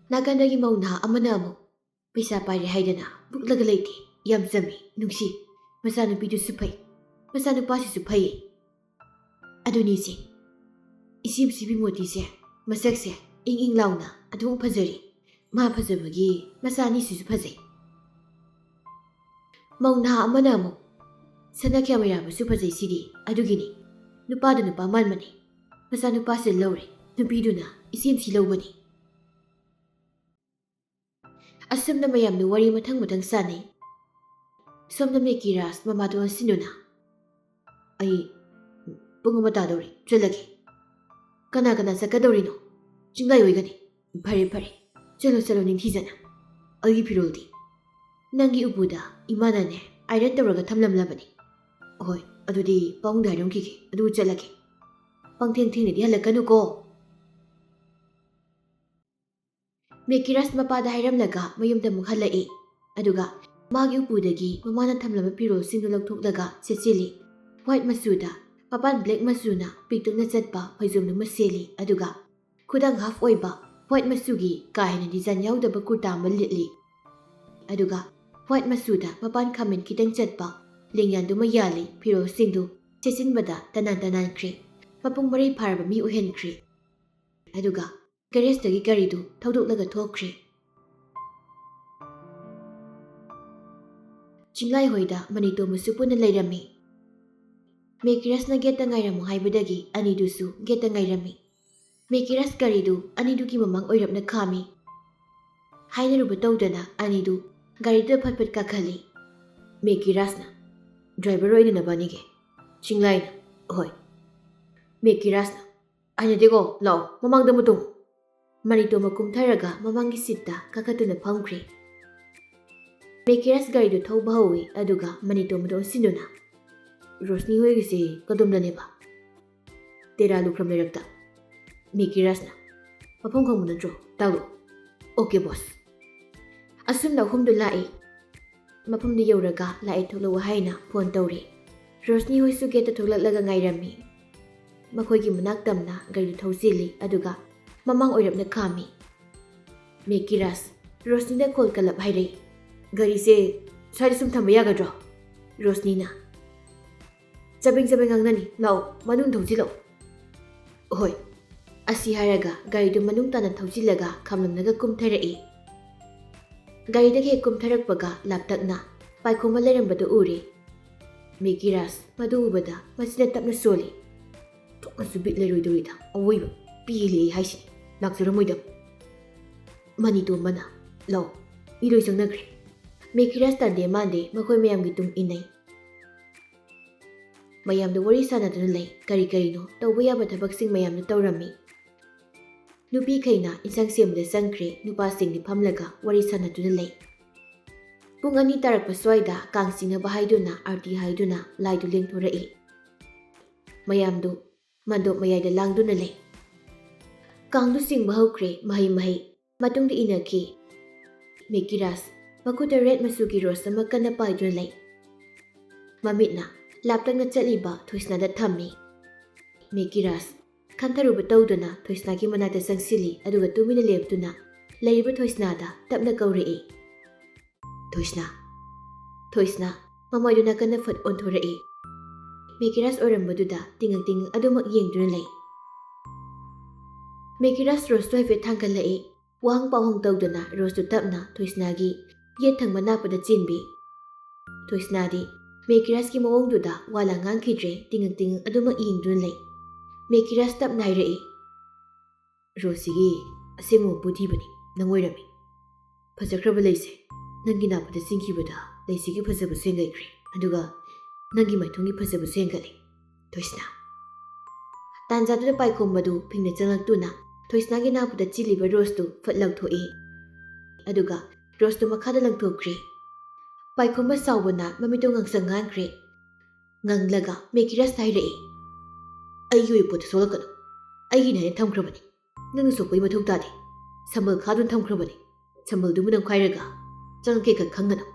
ꯅꯥꯀꯟꯗꯒꯤ ꯃꯧ ꯅꯍꯥ ꯑꯃꯅ ꯑꯃꯨꯛ, "ꯄꯩꯁꯥ ꯄꯥꯏꯔꯦ ꯍꯥꯏꯗꯅ ꯄꯨꯛꯂꯒ ꯂꯩꯇꯦ, ꯌꯥꯝ ꯆꯝꯃꯤ, ꯅꯨꯡꯁꯤ, ꯃꯆꯥꯅꯨꯄꯤꯗꯨꯁꯨ ꯐꯩ, ꯃꯆꯥꯅꯨꯄꯥꯁꯤꯁꯨ ꯐꯩ"꯫ ꯑꯗꯨꯅꯤ ꯏꯆꯦ, ꯏꯆꯦ ꯃꯁꯤ ꯕꯤꯃꯣꯇꯤꯁꯦ ꯃꯁꯛꯁꯦ ꯏꯪ ꯏꯪ ꯂꯥꯎꯅ ꯑꯗꯨꯝ ꯐꯖꯔꯤ, ꯃꯥ ꯐꯖꯕꯒꯤ ꯃꯆꯥ ꯑꯅꯤꯁꯤꯁꯨ ꯐꯖꯩ꯫ ꯃꯧ ꯅꯍꯥ ꯑꯃꯅ ꯑꯃꯨꯛ, "ꯁꯅꯥ ꯈ꯭ꯌꯥꯃꯩꯔꯥꯕꯁꯨ ꯐꯖꯩ ꯁꯤꯗꯤ, ꯑꯗꯨꯒꯤꯅꯤ, ꯅꯨꯄꯥꯗꯨ ꯅꯨꯄꯥ ꯃꯥꯟꯕꯅꯤ, ꯃꯆꯥꯅꯨꯄꯥꯁꯦ ꯂꯧꯔꯦ, ꯅꯨꯄꯤꯗꯨꯅ ꯏꯆꯦꯝꯁꯤ ꯂꯧꯕꯅꯤ"꯫ ꯑꯁꯨꯝꯅ ꯃꯌꯥꯝꯅ ꯋꯥꯔꯤ ꯃꯊꯪ ꯃꯊꯪ ꯁꯥꯟꯅꯩ꯫ ꯁꯣꯝꯗ ꯃꯦꯀꯤ ꯔꯥꯖ ꯃꯃꯥꯗ ꯑꯣꯟꯁꯤꯟꯗꯨꯅ, "ꯑꯩ ꯄꯨꯡ ꯑꯃ ꯇꯥꯗꯧꯔꯦ, ꯆꯠꯂꯒꯦ"꯫ "ꯀꯅꯥ ꯀꯅꯥ ꯆꯠꯀꯗꯧꯔꯤꯅꯣ?" "ꯆꯤꯡꯂꯥꯏ ꯑꯣꯏꯒꯅꯤ"꯫ "ꯐꯔꯦ ꯐꯔꯦ, ꯆꯠꯂꯣ ꯆꯠꯂꯣ ꯅꯤꯡꯊꯤꯖꯅ꯫ ꯑꯩꯒꯤ ꯐꯤꯔꯣꯜꯗꯤ?" "ꯅꯪꯒꯤ ꯎꯄꯨꯗ ꯏꯃꯥꯅꯅꯦ ꯑꯥꯏꯔꯟ ꯇꯧꯔꯒ ꯊꯝꯂꯝꯂꯕꯅꯤ"꯫ "ꯍꯣꯏ, ꯑꯗꯨꯗꯤ ꯄꯥꯕꯨꯡꯗ ꯍꯥꯏꯔꯝꯈꯤꯒꯦ, ꯑꯗꯨꯒ ꯆꯠꯂꯒꯦ꯫ ꯄꯪꯊꯦꯡ ꯊꯦꯡꯅꯗꯤ ꯍꯜꯂꯛꯀꯅꯨꯀꯣ"꯫ ꯃꯦꯀꯤꯔꯥꯁ ꯃꯄꯥꯗ ꯍꯥꯏꯔꯝꯂꯒ ꯃꯌꯨꯝꯗ ꯑꯃꯨꯛ ꯍꯜꯂꯛꯏ꯫ ꯑꯗꯨꯒ ꯃꯥꯒꯤ ꯎꯄꯨꯗꯒꯤ ꯃꯃꯥꯅ ꯊꯝꯂꯝꯕ ꯐꯤꯔꯣꯜꯁꯤꯡꯗꯨ ꯂꯧꯊꯣꯛꯂꯒ ꯁꯦꯠꯆꯤꯜꯂꯤ꯫ ꯋꯥꯏꯠ ꯃꯆꯨꯗ ꯃꯄꯥꯟ ꯕ꯭ꯂꯦꯛ ꯃꯆꯨꯅ ꯄꯤꯛꯇꯛꯅ ꯆꯠꯄ ꯐꯩꯖꯣꯝꯗꯨ ꯑꯃ ꯁꯦꯠꯂꯤ꯫ ꯑꯗꯨꯒ ꯈꯨꯗꯥꯡ ꯍꯥꯐ ꯑꯣꯏꯕ ꯋꯥꯏꯠ ꯃꯆꯨꯒꯤ ꯀꯥ ꯍꯦꯟꯅ ꯗꯤꯖꯥꯏꯟ ꯌꯥꯎꯗꯕ ꯀꯨꯔꯇꯥ ꯑꯃ ꯂꯤꯠꯂꯤ꯫ ꯑꯗꯨꯒ ꯋꯥꯏꯠ ꯃꯆꯨꯗ ꯃꯄꯥꯟ ꯈꯥꯃꯦꯟ ꯈꯤꯇꯪ ꯆꯠꯄ ꯂꯦꯡꯌꯥꯟꯗꯨꯃ ꯌꯥꯜꯂꯤ꯫ ꯐꯤꯔꯣꯜꯁꯤꯡꯗꯨ ꯁꯦꯠꯆꯤꯟꯕꯗ ꯇꯅꯥꯟ ꯇꯅꯥꯟꯈ꯭ꯔꯦ꯫ ꯃꯄꯨꯡ ꯃꯔꯩ ꯐꯥꯔꯕ ꯃꯤ ꯑꯣꯏꯍꯟꯈ꯭ꯔꯦ꯫ ꯑꯗꯨꯒ ꯒꯦꯔꯦꯖꯇꯒꯤ ꯒꯥꯔꯤꯗꯨ ꯊꯧꯗꯣꯛꯂꯒ ꯊꯣꯛꯈ꯭ꯔꯦ꯫ ꯆꯤꯡꯂꯥꯏ ꯍꯣꯏꯗ ꯃꯅꯤꯇꯣꯝꯕꯁꯨ ꯄꯨꯟꯅ ꯂꯩꯔꯝꯃꯤ꯫ ꯃꯦꯀꯤꯔꯁꯅ ꯒꯦꯠꯇ ꯉꯥꯏꯔꯝꯃꯨ ꯍꯥꯏꯕꯗꯒꯤ ꯑꯅꯤꯗꯨꯁꯨ ꯒꯦꯠꯇ ꯉꯥꯏꯔꯝꯃꯤ꯫ ꯃꯦꯀꯤꯔꯁ ꯒꯥꯔꯤꯗꯨ ꯑꯅꯤꯗꯨꯒꯤ ꯃꯃꯥꯡ ꯑꯣꯏꯔꯞꯅ ꯈꯥꯝꯃꯤ꯫ ꯍꯥꯏꯅꯔꯨꯕ ꯇꯧꯗꯅ ꯑꯅꯤꯗꯨ ꯒꯥꯔꯤꯗꯨꯗ ꯐꯠ ꯐꯠ ꯀꯥꯈꯠꯂꯤ꯫ ꯃꯦꯀꯤꯔꯁꯅ, "ꯗ꯭ꯔꯥꯏꯚꯔ ꯑꯣꯏꯅ ꯅꯕꯥꯅꯤꯒꯤ?" ꯆꯤꯡꯂꯥꯏꯅ, "ꯍꯣꯏ"꯫ ꯃꯦꯀꯤꯔꯁꯅ, "ꯍꯥꯏꯅꯗꯦꯀꯣ, ꯂꯥꯛꯑꯣ, ꯃꯃꯥꯡꯗ ꯑꯃꯨꯛ ꯇꯣꯡꯉꯨ"꯫ ꯃꯅꯤꯇꯣꯝꯕ ꯀꯨꯝꯊꯔꯒ ꯃꯃꯥꯡꯒꯤ ꯁꯤꯠꯇ ꯀꯥꯈꯠꯇꯨꯅ ꯐꯝꯈ꯭ꯔꯦ꯫ ꯃꯦꯀꯤꯔꯥꯁ ꯒꯥꯔꯤꯗꯨ ꯊꯧꯕ ꯍꯧꯏ, ꯑꯗꯨꯒ ꯃꯅꯤꯇꯣꯝꯕꯗ ꯑꯣꯟꯁꯤꯟꯗꯨꯅ, "ꯔꯣꯁꯅꯤ ꯍꯣꯏꯒꯤꯁꯦ ꯀꯗꯣꯝꯗꯅꯦꯕ?" ꯇꯦꯔꯥ ꯂꯨꯈ꯭ꯔꯝ ꯂꯩꯔꯛꯇ꯫ ꯃꯦꯀꯤꯔꯥꯁꯅ, "ꯃꯐꯝ ꯈꯪꯕ ꯅꯠꯇ꯭ꯔꯣ? ꯇꯥꯛꯂꯛꯑꯣ꯫" "ꯑꯣꯀꯦ ꯕꯣꯁ꯫" ꯑꯁꯨꯝꯅ ꯑꯍꯨꯝꯗꯨ ꯂꯥꯛꯏ꯫ ꯃꯐꯝꯗꯨ ꯌꯧꯔꯒ ꯂꯥꯛꯑꯦ ꯊꯣꯛꯂꯛꯑꯣ ꯍꯥꯏꯅ ꯐꯣꯟ ꯇꯧꯔꯦ꯫ ꯔꯣꯁꯅꯤ ꯍꯣꯏꯁꯨ ꯒꯦꯠꯇ ꯊꯣꯛꯂꯛꯂꯒ ꯉꯥꯏꯔꯝꯃꯤ꯫ ꯃꯈꯣꯏꯒꯤ ꯃꯅꯥꯛ ꯇꯝꯅ ꯒꯥꯔꯤꯗꯨ ꯊꯧꯖꯤꯜꯂꯤ, ꯑꯗꯨꯒ ꯃꯃꯥꯡ ꯑꯣꯏꯔꯞꯅ ꯈꯥꯝꯃꯤ꯫ ꯃꯦꯀꯤꯔꯥꯁ, ꯔꯣꯁꯅꯤꯗ ꯀꯣꯜ ꯀꯜꯂꯞ ꯍꯥꯏꯔꯛꯏ꯫ "ꯒꯥꯔꯤꯁꯦ ꯁ꯭ꯋꯥꯏꯗ ꯁꯨꯝ ꯊꯝꯕ ꯌꯥꯒꯗ꯭ꯔꯣ?" ꯔꯣꯁꯅꯤꯅ, "ꯆꯕꯦꯡ ꯆꯕꯦꯡ ꯉꯥꯡꯅꯅꯤ, ꯂꯥꯛꯑꯣ, ꯃꯅꯨꯡ ꯊꯧꯖꯤꯜꯂꯛꯑꯣ꯫" "ꯍꯣꯏ꯫" ꯑꯁꯤ ꯍꯥꯏꯔꯒ ꯒꯥꯔꯤꯗꯨ ꯃꯅꯨꯡ ꯇꯥꯅ ꯊꯧꯖꯤꯜꯂꯒ ꯈꯥꯝꯂꯝꯂꯒ ꯀꯨꯝꯊꯔꯛꯏ꯫ ꯒꯥꯔꯤꯗꯒꯤ ꯍꯦꯛ ꯀꯨꯝꯊꯔꯛꯄꯒ ꯂꯥꯞꯇꯛꯅ ꯄꯥꯏꯈꯣꯝꯕ ꯂꯩꯔꯝꯕꯗꯨ ꯎꯔꯦ꯫ ꯃꯦꯀꯤꯔꯥꯁ ꯃꯗꯨ ꯎꯕꯗ ꯃꯆꯤꯟꯗ ꯇꯞꯅ ꯁꯣꯜꯂꯤ꯫ "ꯊꯣꯛꯅꯁꯨ ꯕꯤꯠ ꯂꯩꯔꯣꯏꯗꯧꯔꯤꯗ, ꯑꯋꯣꯏꯕ ꯄꯦꯜꯂꯦ ꯑꯩ ꯍꯥꯏꯁꯤꯅꯤ, ꯂꯥꯛꯆꯔꯝꯃꯣꯏꯗ꯫" ꯃꯅꯤꯇꯣꯝꯕꯅ, "ꯂꯥꯛꯑꯣ, ꯃꯤ ꯂꯣꯏ ꯆꯪꯅꯈ꯭ꯔꯦ꯫" ꯃꯦꯀꯤꯔꯥꯁ ꯇꯟꯗꯦ ꯃꯥꯟꯗꯦ ꯃꯈꯣꯏ ꯃꯌꯥꯝꯒꯤ ꯇꯨꯡ ꯏꯟꯅꯩ꯫ ꯃꯌꯥꯝꯗꯨ ꯋꯥꯔꯤ ꯁꯥꯟꯅꯗꯨꯅ ꯂꯩ꯫ ꯀꯔꯤ ꯀꯔꯤꯅꯣ ꯇꯧꯕ ꯌꯥꯕ ꯊꯕꯛꯁꯤꯡ ꯃꯌꯥꯝꯗꯨ ꯇꯧꯔꯝꯃꯤ꯫ ꯅꯨꯄꯤꯈꯩꯅ ꯏꯟꯁꯥꯡ ꯁꯦꯝꯕꯗ ꯆꯪꯈ꯭ꯔꯦ, ꯅꯨꯄꯥꯁꯤꯡꯗꯤ ꯐꯝꯂꯒ ꯋꯥꯔꯤ ꯁꯥꯟꯅꯗꯨꯅ ꯂꯩ꯫ ꯄꯨꯡ ꯑꯅꯤ ꯇꯥꯔꯛꯄ ꯁ꯭ꯋꯥꯏꯗ ꯀꯥꯡ ꯆꯤꯡꯅꯕ ꯍꯥꯏꯗꯨꯅ ꯑꯥꯔꯇꯤ ꯍꯥꯏꯗꯨꯅ ꯂꯥꯏꯗꯨ ꯂꯦꯡꯊꯣꯔꯛꯏ꯫ ꯃꯌꯥꯝꯗꯨ ꯃꯟꯗꯣꯞ ꯃꯌꯥꯏꯗ ꯂꯥꯡꯗꯨꯅ ꯂꯩ꯫ ꯀꯥꯡꯗꯨ ꯆꯤꯡꯕ ꯍꯧꯈ꯭ꯔꯦ, ꯃꯍꯩ ꯃꯍꯩ꯫ ꯃꯇꯨꯡꯗ ꯏꯟꯅꯈꯤ꯫ ꯃꯦꯀꯤꯔꯥꯁ ꯃꯈꯨꯠꯇ ꯔꯦꯗ ꯃꯆꯨꯒꯤ ꯔꯣꯁ ꯑꯃ ꯀꯟꯅ ꯄꯥꯏꯗꯨꯅ ꯂꯩ꯫ ꯃꯃꯤꯠꯅ ꯂꯥꯞꯇꯛꯅ ꯆꯠꯂꯤꯕ ꯊꯣꯏꯁꯅꯥꯗ ꯊꯝꯃꯤ꯫ ꯃꯦꯀꯤꯔꯥꯁ ꯈꯟꯊꯔꯨꯕ ꯇꯧꯗꯅ ꯊꯣꯏꯁꯅꯥꯒꯤ ꯃꯅꯥꯛꯇ ꯆꯪꯁꯤꯜꯂꯤ, ꯑꯗꯨꯒ ꯇꯨꯃꯤꯟꯅ ꯂꯦꯞꯇꯨꯅ ꯂꯩꯔꯤꯕ ꯊꯣꯏꯁꯅꯥꯗ ꯇꯞꯅ ꯀꯧꯔꯛꯏ, "ꯊꯣꯏꯁꯅꯥ!" ꯊꯣꯏꯁꯅꯥ ꯃꯃꯥꯏꯗꯨ ꯅꯥꯀꯟꯗ ꯐꯠ ꯑꯣꯟꯊꯣꯔꯛꯏ꯫ ꯃꯦꯀꯤꯔꯥꯁ ꯑꯣꯏꯔꯝꯕꯗꯨꯗ ꯇꯤꯡꯉꯛ ꯇꯤꯡꯉꯛ ꯑꯗꯨꯃꯛ ꯌꯦꯡꯗꯨꯅ ꯂꯩ꯫ ꯃꯦꯀꯤꯔꯥꯁ ꯔꯣꯁꯇꯨ ꯍꯥꯏꯐꯦꯠ ꯊꯥꯡꯒꯠꯂꯛꯏ꯫ ꯋꯥꯍꯪ ꯄꯥꯎꯍꯪ ꯇꯧꯗꯅ ꯔꯣꯁꯇꯨ ꯇꯞꯅ ꯊꯣꯏꯁꯅꯥꯒꯤ ꯌꯦꯠ ꯊꯪꯕ ꯅꯥꯞꯄꯗ ꯆꯤꯟꯕꯤ꯫ ꯊꯣꯏꯁꯅꯥꯗꯤ ꯃꯦꯀꯤꯔꯥꯁꯀꯤ ꯃꯑꯣꯡꯗꯨꯗ ꯋꯥ ꯂꯥꯡ ꯉꯥꯡꯈꯤꯗ꯭ꯔꯦ, ꯇꯤꯡꯉꯛ ꯇꯤꯡꯉꯛ ꯑꯗꯨꯃꯛ ꯌꯦꯡꯗꯨꯅ ꯂꯩ꯫ ꯃꯦꯀꯤꯔꯥꯁ ꯇꯞꯅ ꯍꯥꯏꯔꯛꯏ, "ꯔꯣꯁꯁꯤꯒꯤ ꯑꯁꯦꯡꯕ ꯃꯄꯨ ꯊꯤꯕꯅꯤ, ꯅꯪ ꯑꯣꯏꯔꯝꯃꯤ꯫ ꯐꯖꯈ꯭ꯔꯕ ꯂꯩꯁꯦ ꯅꯪꯒꯤ ꯅꯥꯄꯨꯗ ꯆꯤꯡꯈꯤꯕꯗ ꯂꯩꯁꯤꯒꯤ ꯐꯖꯕꯁꯨ ꯍꯦꯟꯒꯠꯈ꯭ꯔꯦ, ꯑꯗꯨꯒ ꯅꯪꯒꯤ ꯃꯥꯏꯊꯣꯡꯒꯤ ꯐꯖꯕꯁꯨ ꯍꯦꯟꯒꯠꯂꯦ, ꯊꯣꯏꯁꯅꯥ꯫" ꯇꯥꯟꯖꯥꯗꯨꯗ ꯄꯥꯏꯈꯣꯝꯕꯗꯨ ꯐꯤꯡꯅ ꯆꯪꯂꯛꯇꯨꯅ ꯊꯣꯏꯁꯅꯥꯒꯤ ꯅꯥꯄꯨꯗ ꯆꯤꯜꯂꯤꯕ ꯔꯣꯁꯇꯨ ꯐꯠ ꯂꯧꯊꯣꯛꯏ, ꯑꯗꯨꯒ ꯔꯣꯁꯇꯨ ꯃꯈꯥꯗ ꯂꯪꯊꯣꯛꯈ꯭ꯔꯦ꯫ ꯄꯥꯏꯈꯣꯝꯕ ꯁꯥꯎꯕꯅ ꯃꯃꯤꯠꯇꯣ ꯉꯥꯡꯁꯪ ꯉꯥꯡꯈ꯭ꯔꯦ꯫ ꯉꯥꯡꯂꯒ ꯃꯦꯀꯤꯔꯥꯁꯇ ꯍꯥꯏꯔꯛꯏ, "ꯑꯩꯒꯤ ꯑꯣꯏꯕ ꯄꯣꯠꯇ ꯁꯣꯛꯂꯛꯀꯅꯨ꯫ ꯑꯩꯒꯤꯅꯦ ꯍꯥꯏꯅ ꯊꯝꯈ꯭ꯔꯕꯅꯤ꯫ ꯅꯪꯅ ꯁꯣꯛꯄꯒꯤ ꯃꯊꯧ ꯇꯥꯗꯦ꯫ ꯁꯝꯕꯜ ꯈꯥꯗꯨꯅ ꯊꯝꯈ꯭ꯔꯕꯅꯤ꯫ ꯁꯝꯕꯜꯗꯨꯕꯨ ꯅꯝꯈꯥꯏꯔꯒ ꯆꯪꯉꯛꯀꯦ ꯈꯛ ꯈꯟꯒꯅꯨ꯫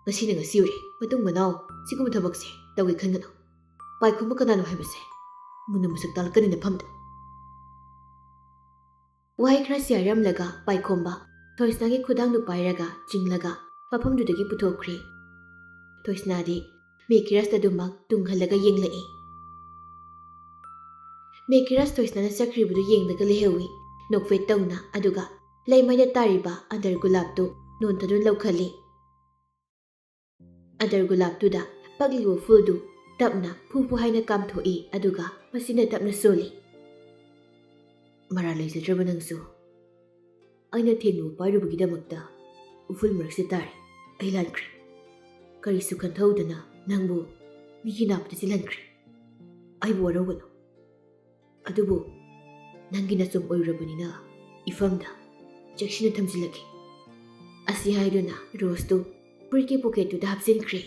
ꯉꯁꯤꯅ ꯉꯁꯤ ꯑꯣꯏꯔꯦ, ꯃꯇꯨꯡ ꯃꯅꯥꯎ ꯁꯤꯒꯨꯝꯕ ꯊꯕꯛꯁꯦ ꯇꯧꯒꯦ ꯈꯟꯒꯅꯨ꯫ ꯄꯥꯏꯈꯣꯝꯕ ꯀꯅꯥꯅꯣ ꯍꯥꯏꯕꯁꯦ ꯃꯨꯟꯅ ꯃꯁꯛ ꯇꯥꯛꯂꯛꯀꯅꯤ ꯅꯐꯝꯗ꯫" ꯋꯥꯍꯩ ꯈꯔ ꯁꯤꯌꯥꯔꯝꯂꯒ ꯄꯥꯏꯈꯣꯝꯕ ꯊꯣꯏꯁꯅꯥꯒꯤ ꯈꯨꯗꯥꯡꯗꯨ ꯄꯥꯏꯔꯒ ꯆꯤꯡꯂꯒ ꯃꯐꯝꯗꯨꯗꯒꯤ ꯄꯨꯊꯣꯛꯈ꯭ꯔꯦ꯫ ꯊꯣꯏꯁꯅꯥꯗꯤ ꯃꯦꯀꯤꯔꯥꯁ ꯑꯗꯨꯃꯛ ꯇꯨꯡꯍꯜꯂꯒ ꯌꯦꯡꯂꯛꯏ꯫ ꯃꯦꯀꯤꯔꯥꯁ ꯊꯣꯏꯁꯅꯥꯅ ꯆꯠꯈ꯭ꯔꯤꯕꯗꯨ ꯌꯦꯡꯂꯒ ꯂꯩꯍꯧꯏ꯫ ꯅꯣꯛꯐꯦꯠ ꯇꯧꯅ, ꯑꯗꯨꯒ ꯂꯩꯃꯥꯏꯗ ꯇꯥꯔꯤꯕ ꯑꯗꯔ ꯒꯨꯂꯥꯞꯇꯨ ꯅꯣꯟꯊꯗꯨꯅ ꯂꯧꯈꯠꯂꯤ꯫ ꯑꯗꯔ ꯒꯨꯂꯥꯞꯇꯨꯗ ꯄꯛꯂꯤꯕ ꯐꯨꯜꯗꯨ ꯇꯞꯅ ꯐꯨ ꯐꯨ ꯍꯥꯏꯅ ꯀꯥꯝꯊꯣꯛꯏ, ꯑꯗꯨꯒ ꯃꯁꯤꯅ ꯇꯞꯅ ꯁꯣꯜꯂꯤ꯫ "ꯃꯔꯥꯜ ꯂꯩꯖꯗ꯭ꯔꯕ ꯅꯪꯁꯨ ꯑꯩꯅ ꯊꯦꯡꯅꯕ ꯄꯥꯏꯔꯨꯕꯒꯤꯗꯃꯛꯇ ꯎꯐꯨꯜ ꯃꯔꯛꯁꯤꯗ ꯇꯥꯔꯦ꯫ ꯑꯩ ꯂꯥꯟꯈ꯭ꯔꯦ꯫ ꯀꯔꯤꯁꯨ ꯈꯟꯊꯍꯧꯗꯅ ꯅꯪꯕꯨ ꯃꯤꯒꯤ ꯅꯥꯞꯇ ꯆꯤꯜꯍꯟꯈ꯭ꯔꯦ꯫ ꯑꯩꯕꯨ ꯋꯥꯔꯧꯒꯅꯨ꯫ ꯑꯗꯨꯕꯨ ꯅꯪꯒꯤ ꯅꯆꯨꯝ ꯑꯣꯏꯔꯨꯔꯕꯅꯤꯅ ꯏꯐꯝꯗ ꯆꯦꯛꯁꯤꯟꯅ ꯊꯝꯖꯤꯜꯂꯒꯦ꯫" ꯑꯁꯤ ꯍꯥꯏꯗꯨꯅ ꯔꯣꯁꯇꯨ ꯐꯨꯔꯤꯠꯀꯤ ꯄꯣꯀꯦꯠꯇꯨꯗ ꯍꯥꯞꯆꯤꯟꯈ꯭ꯔꯦ꯫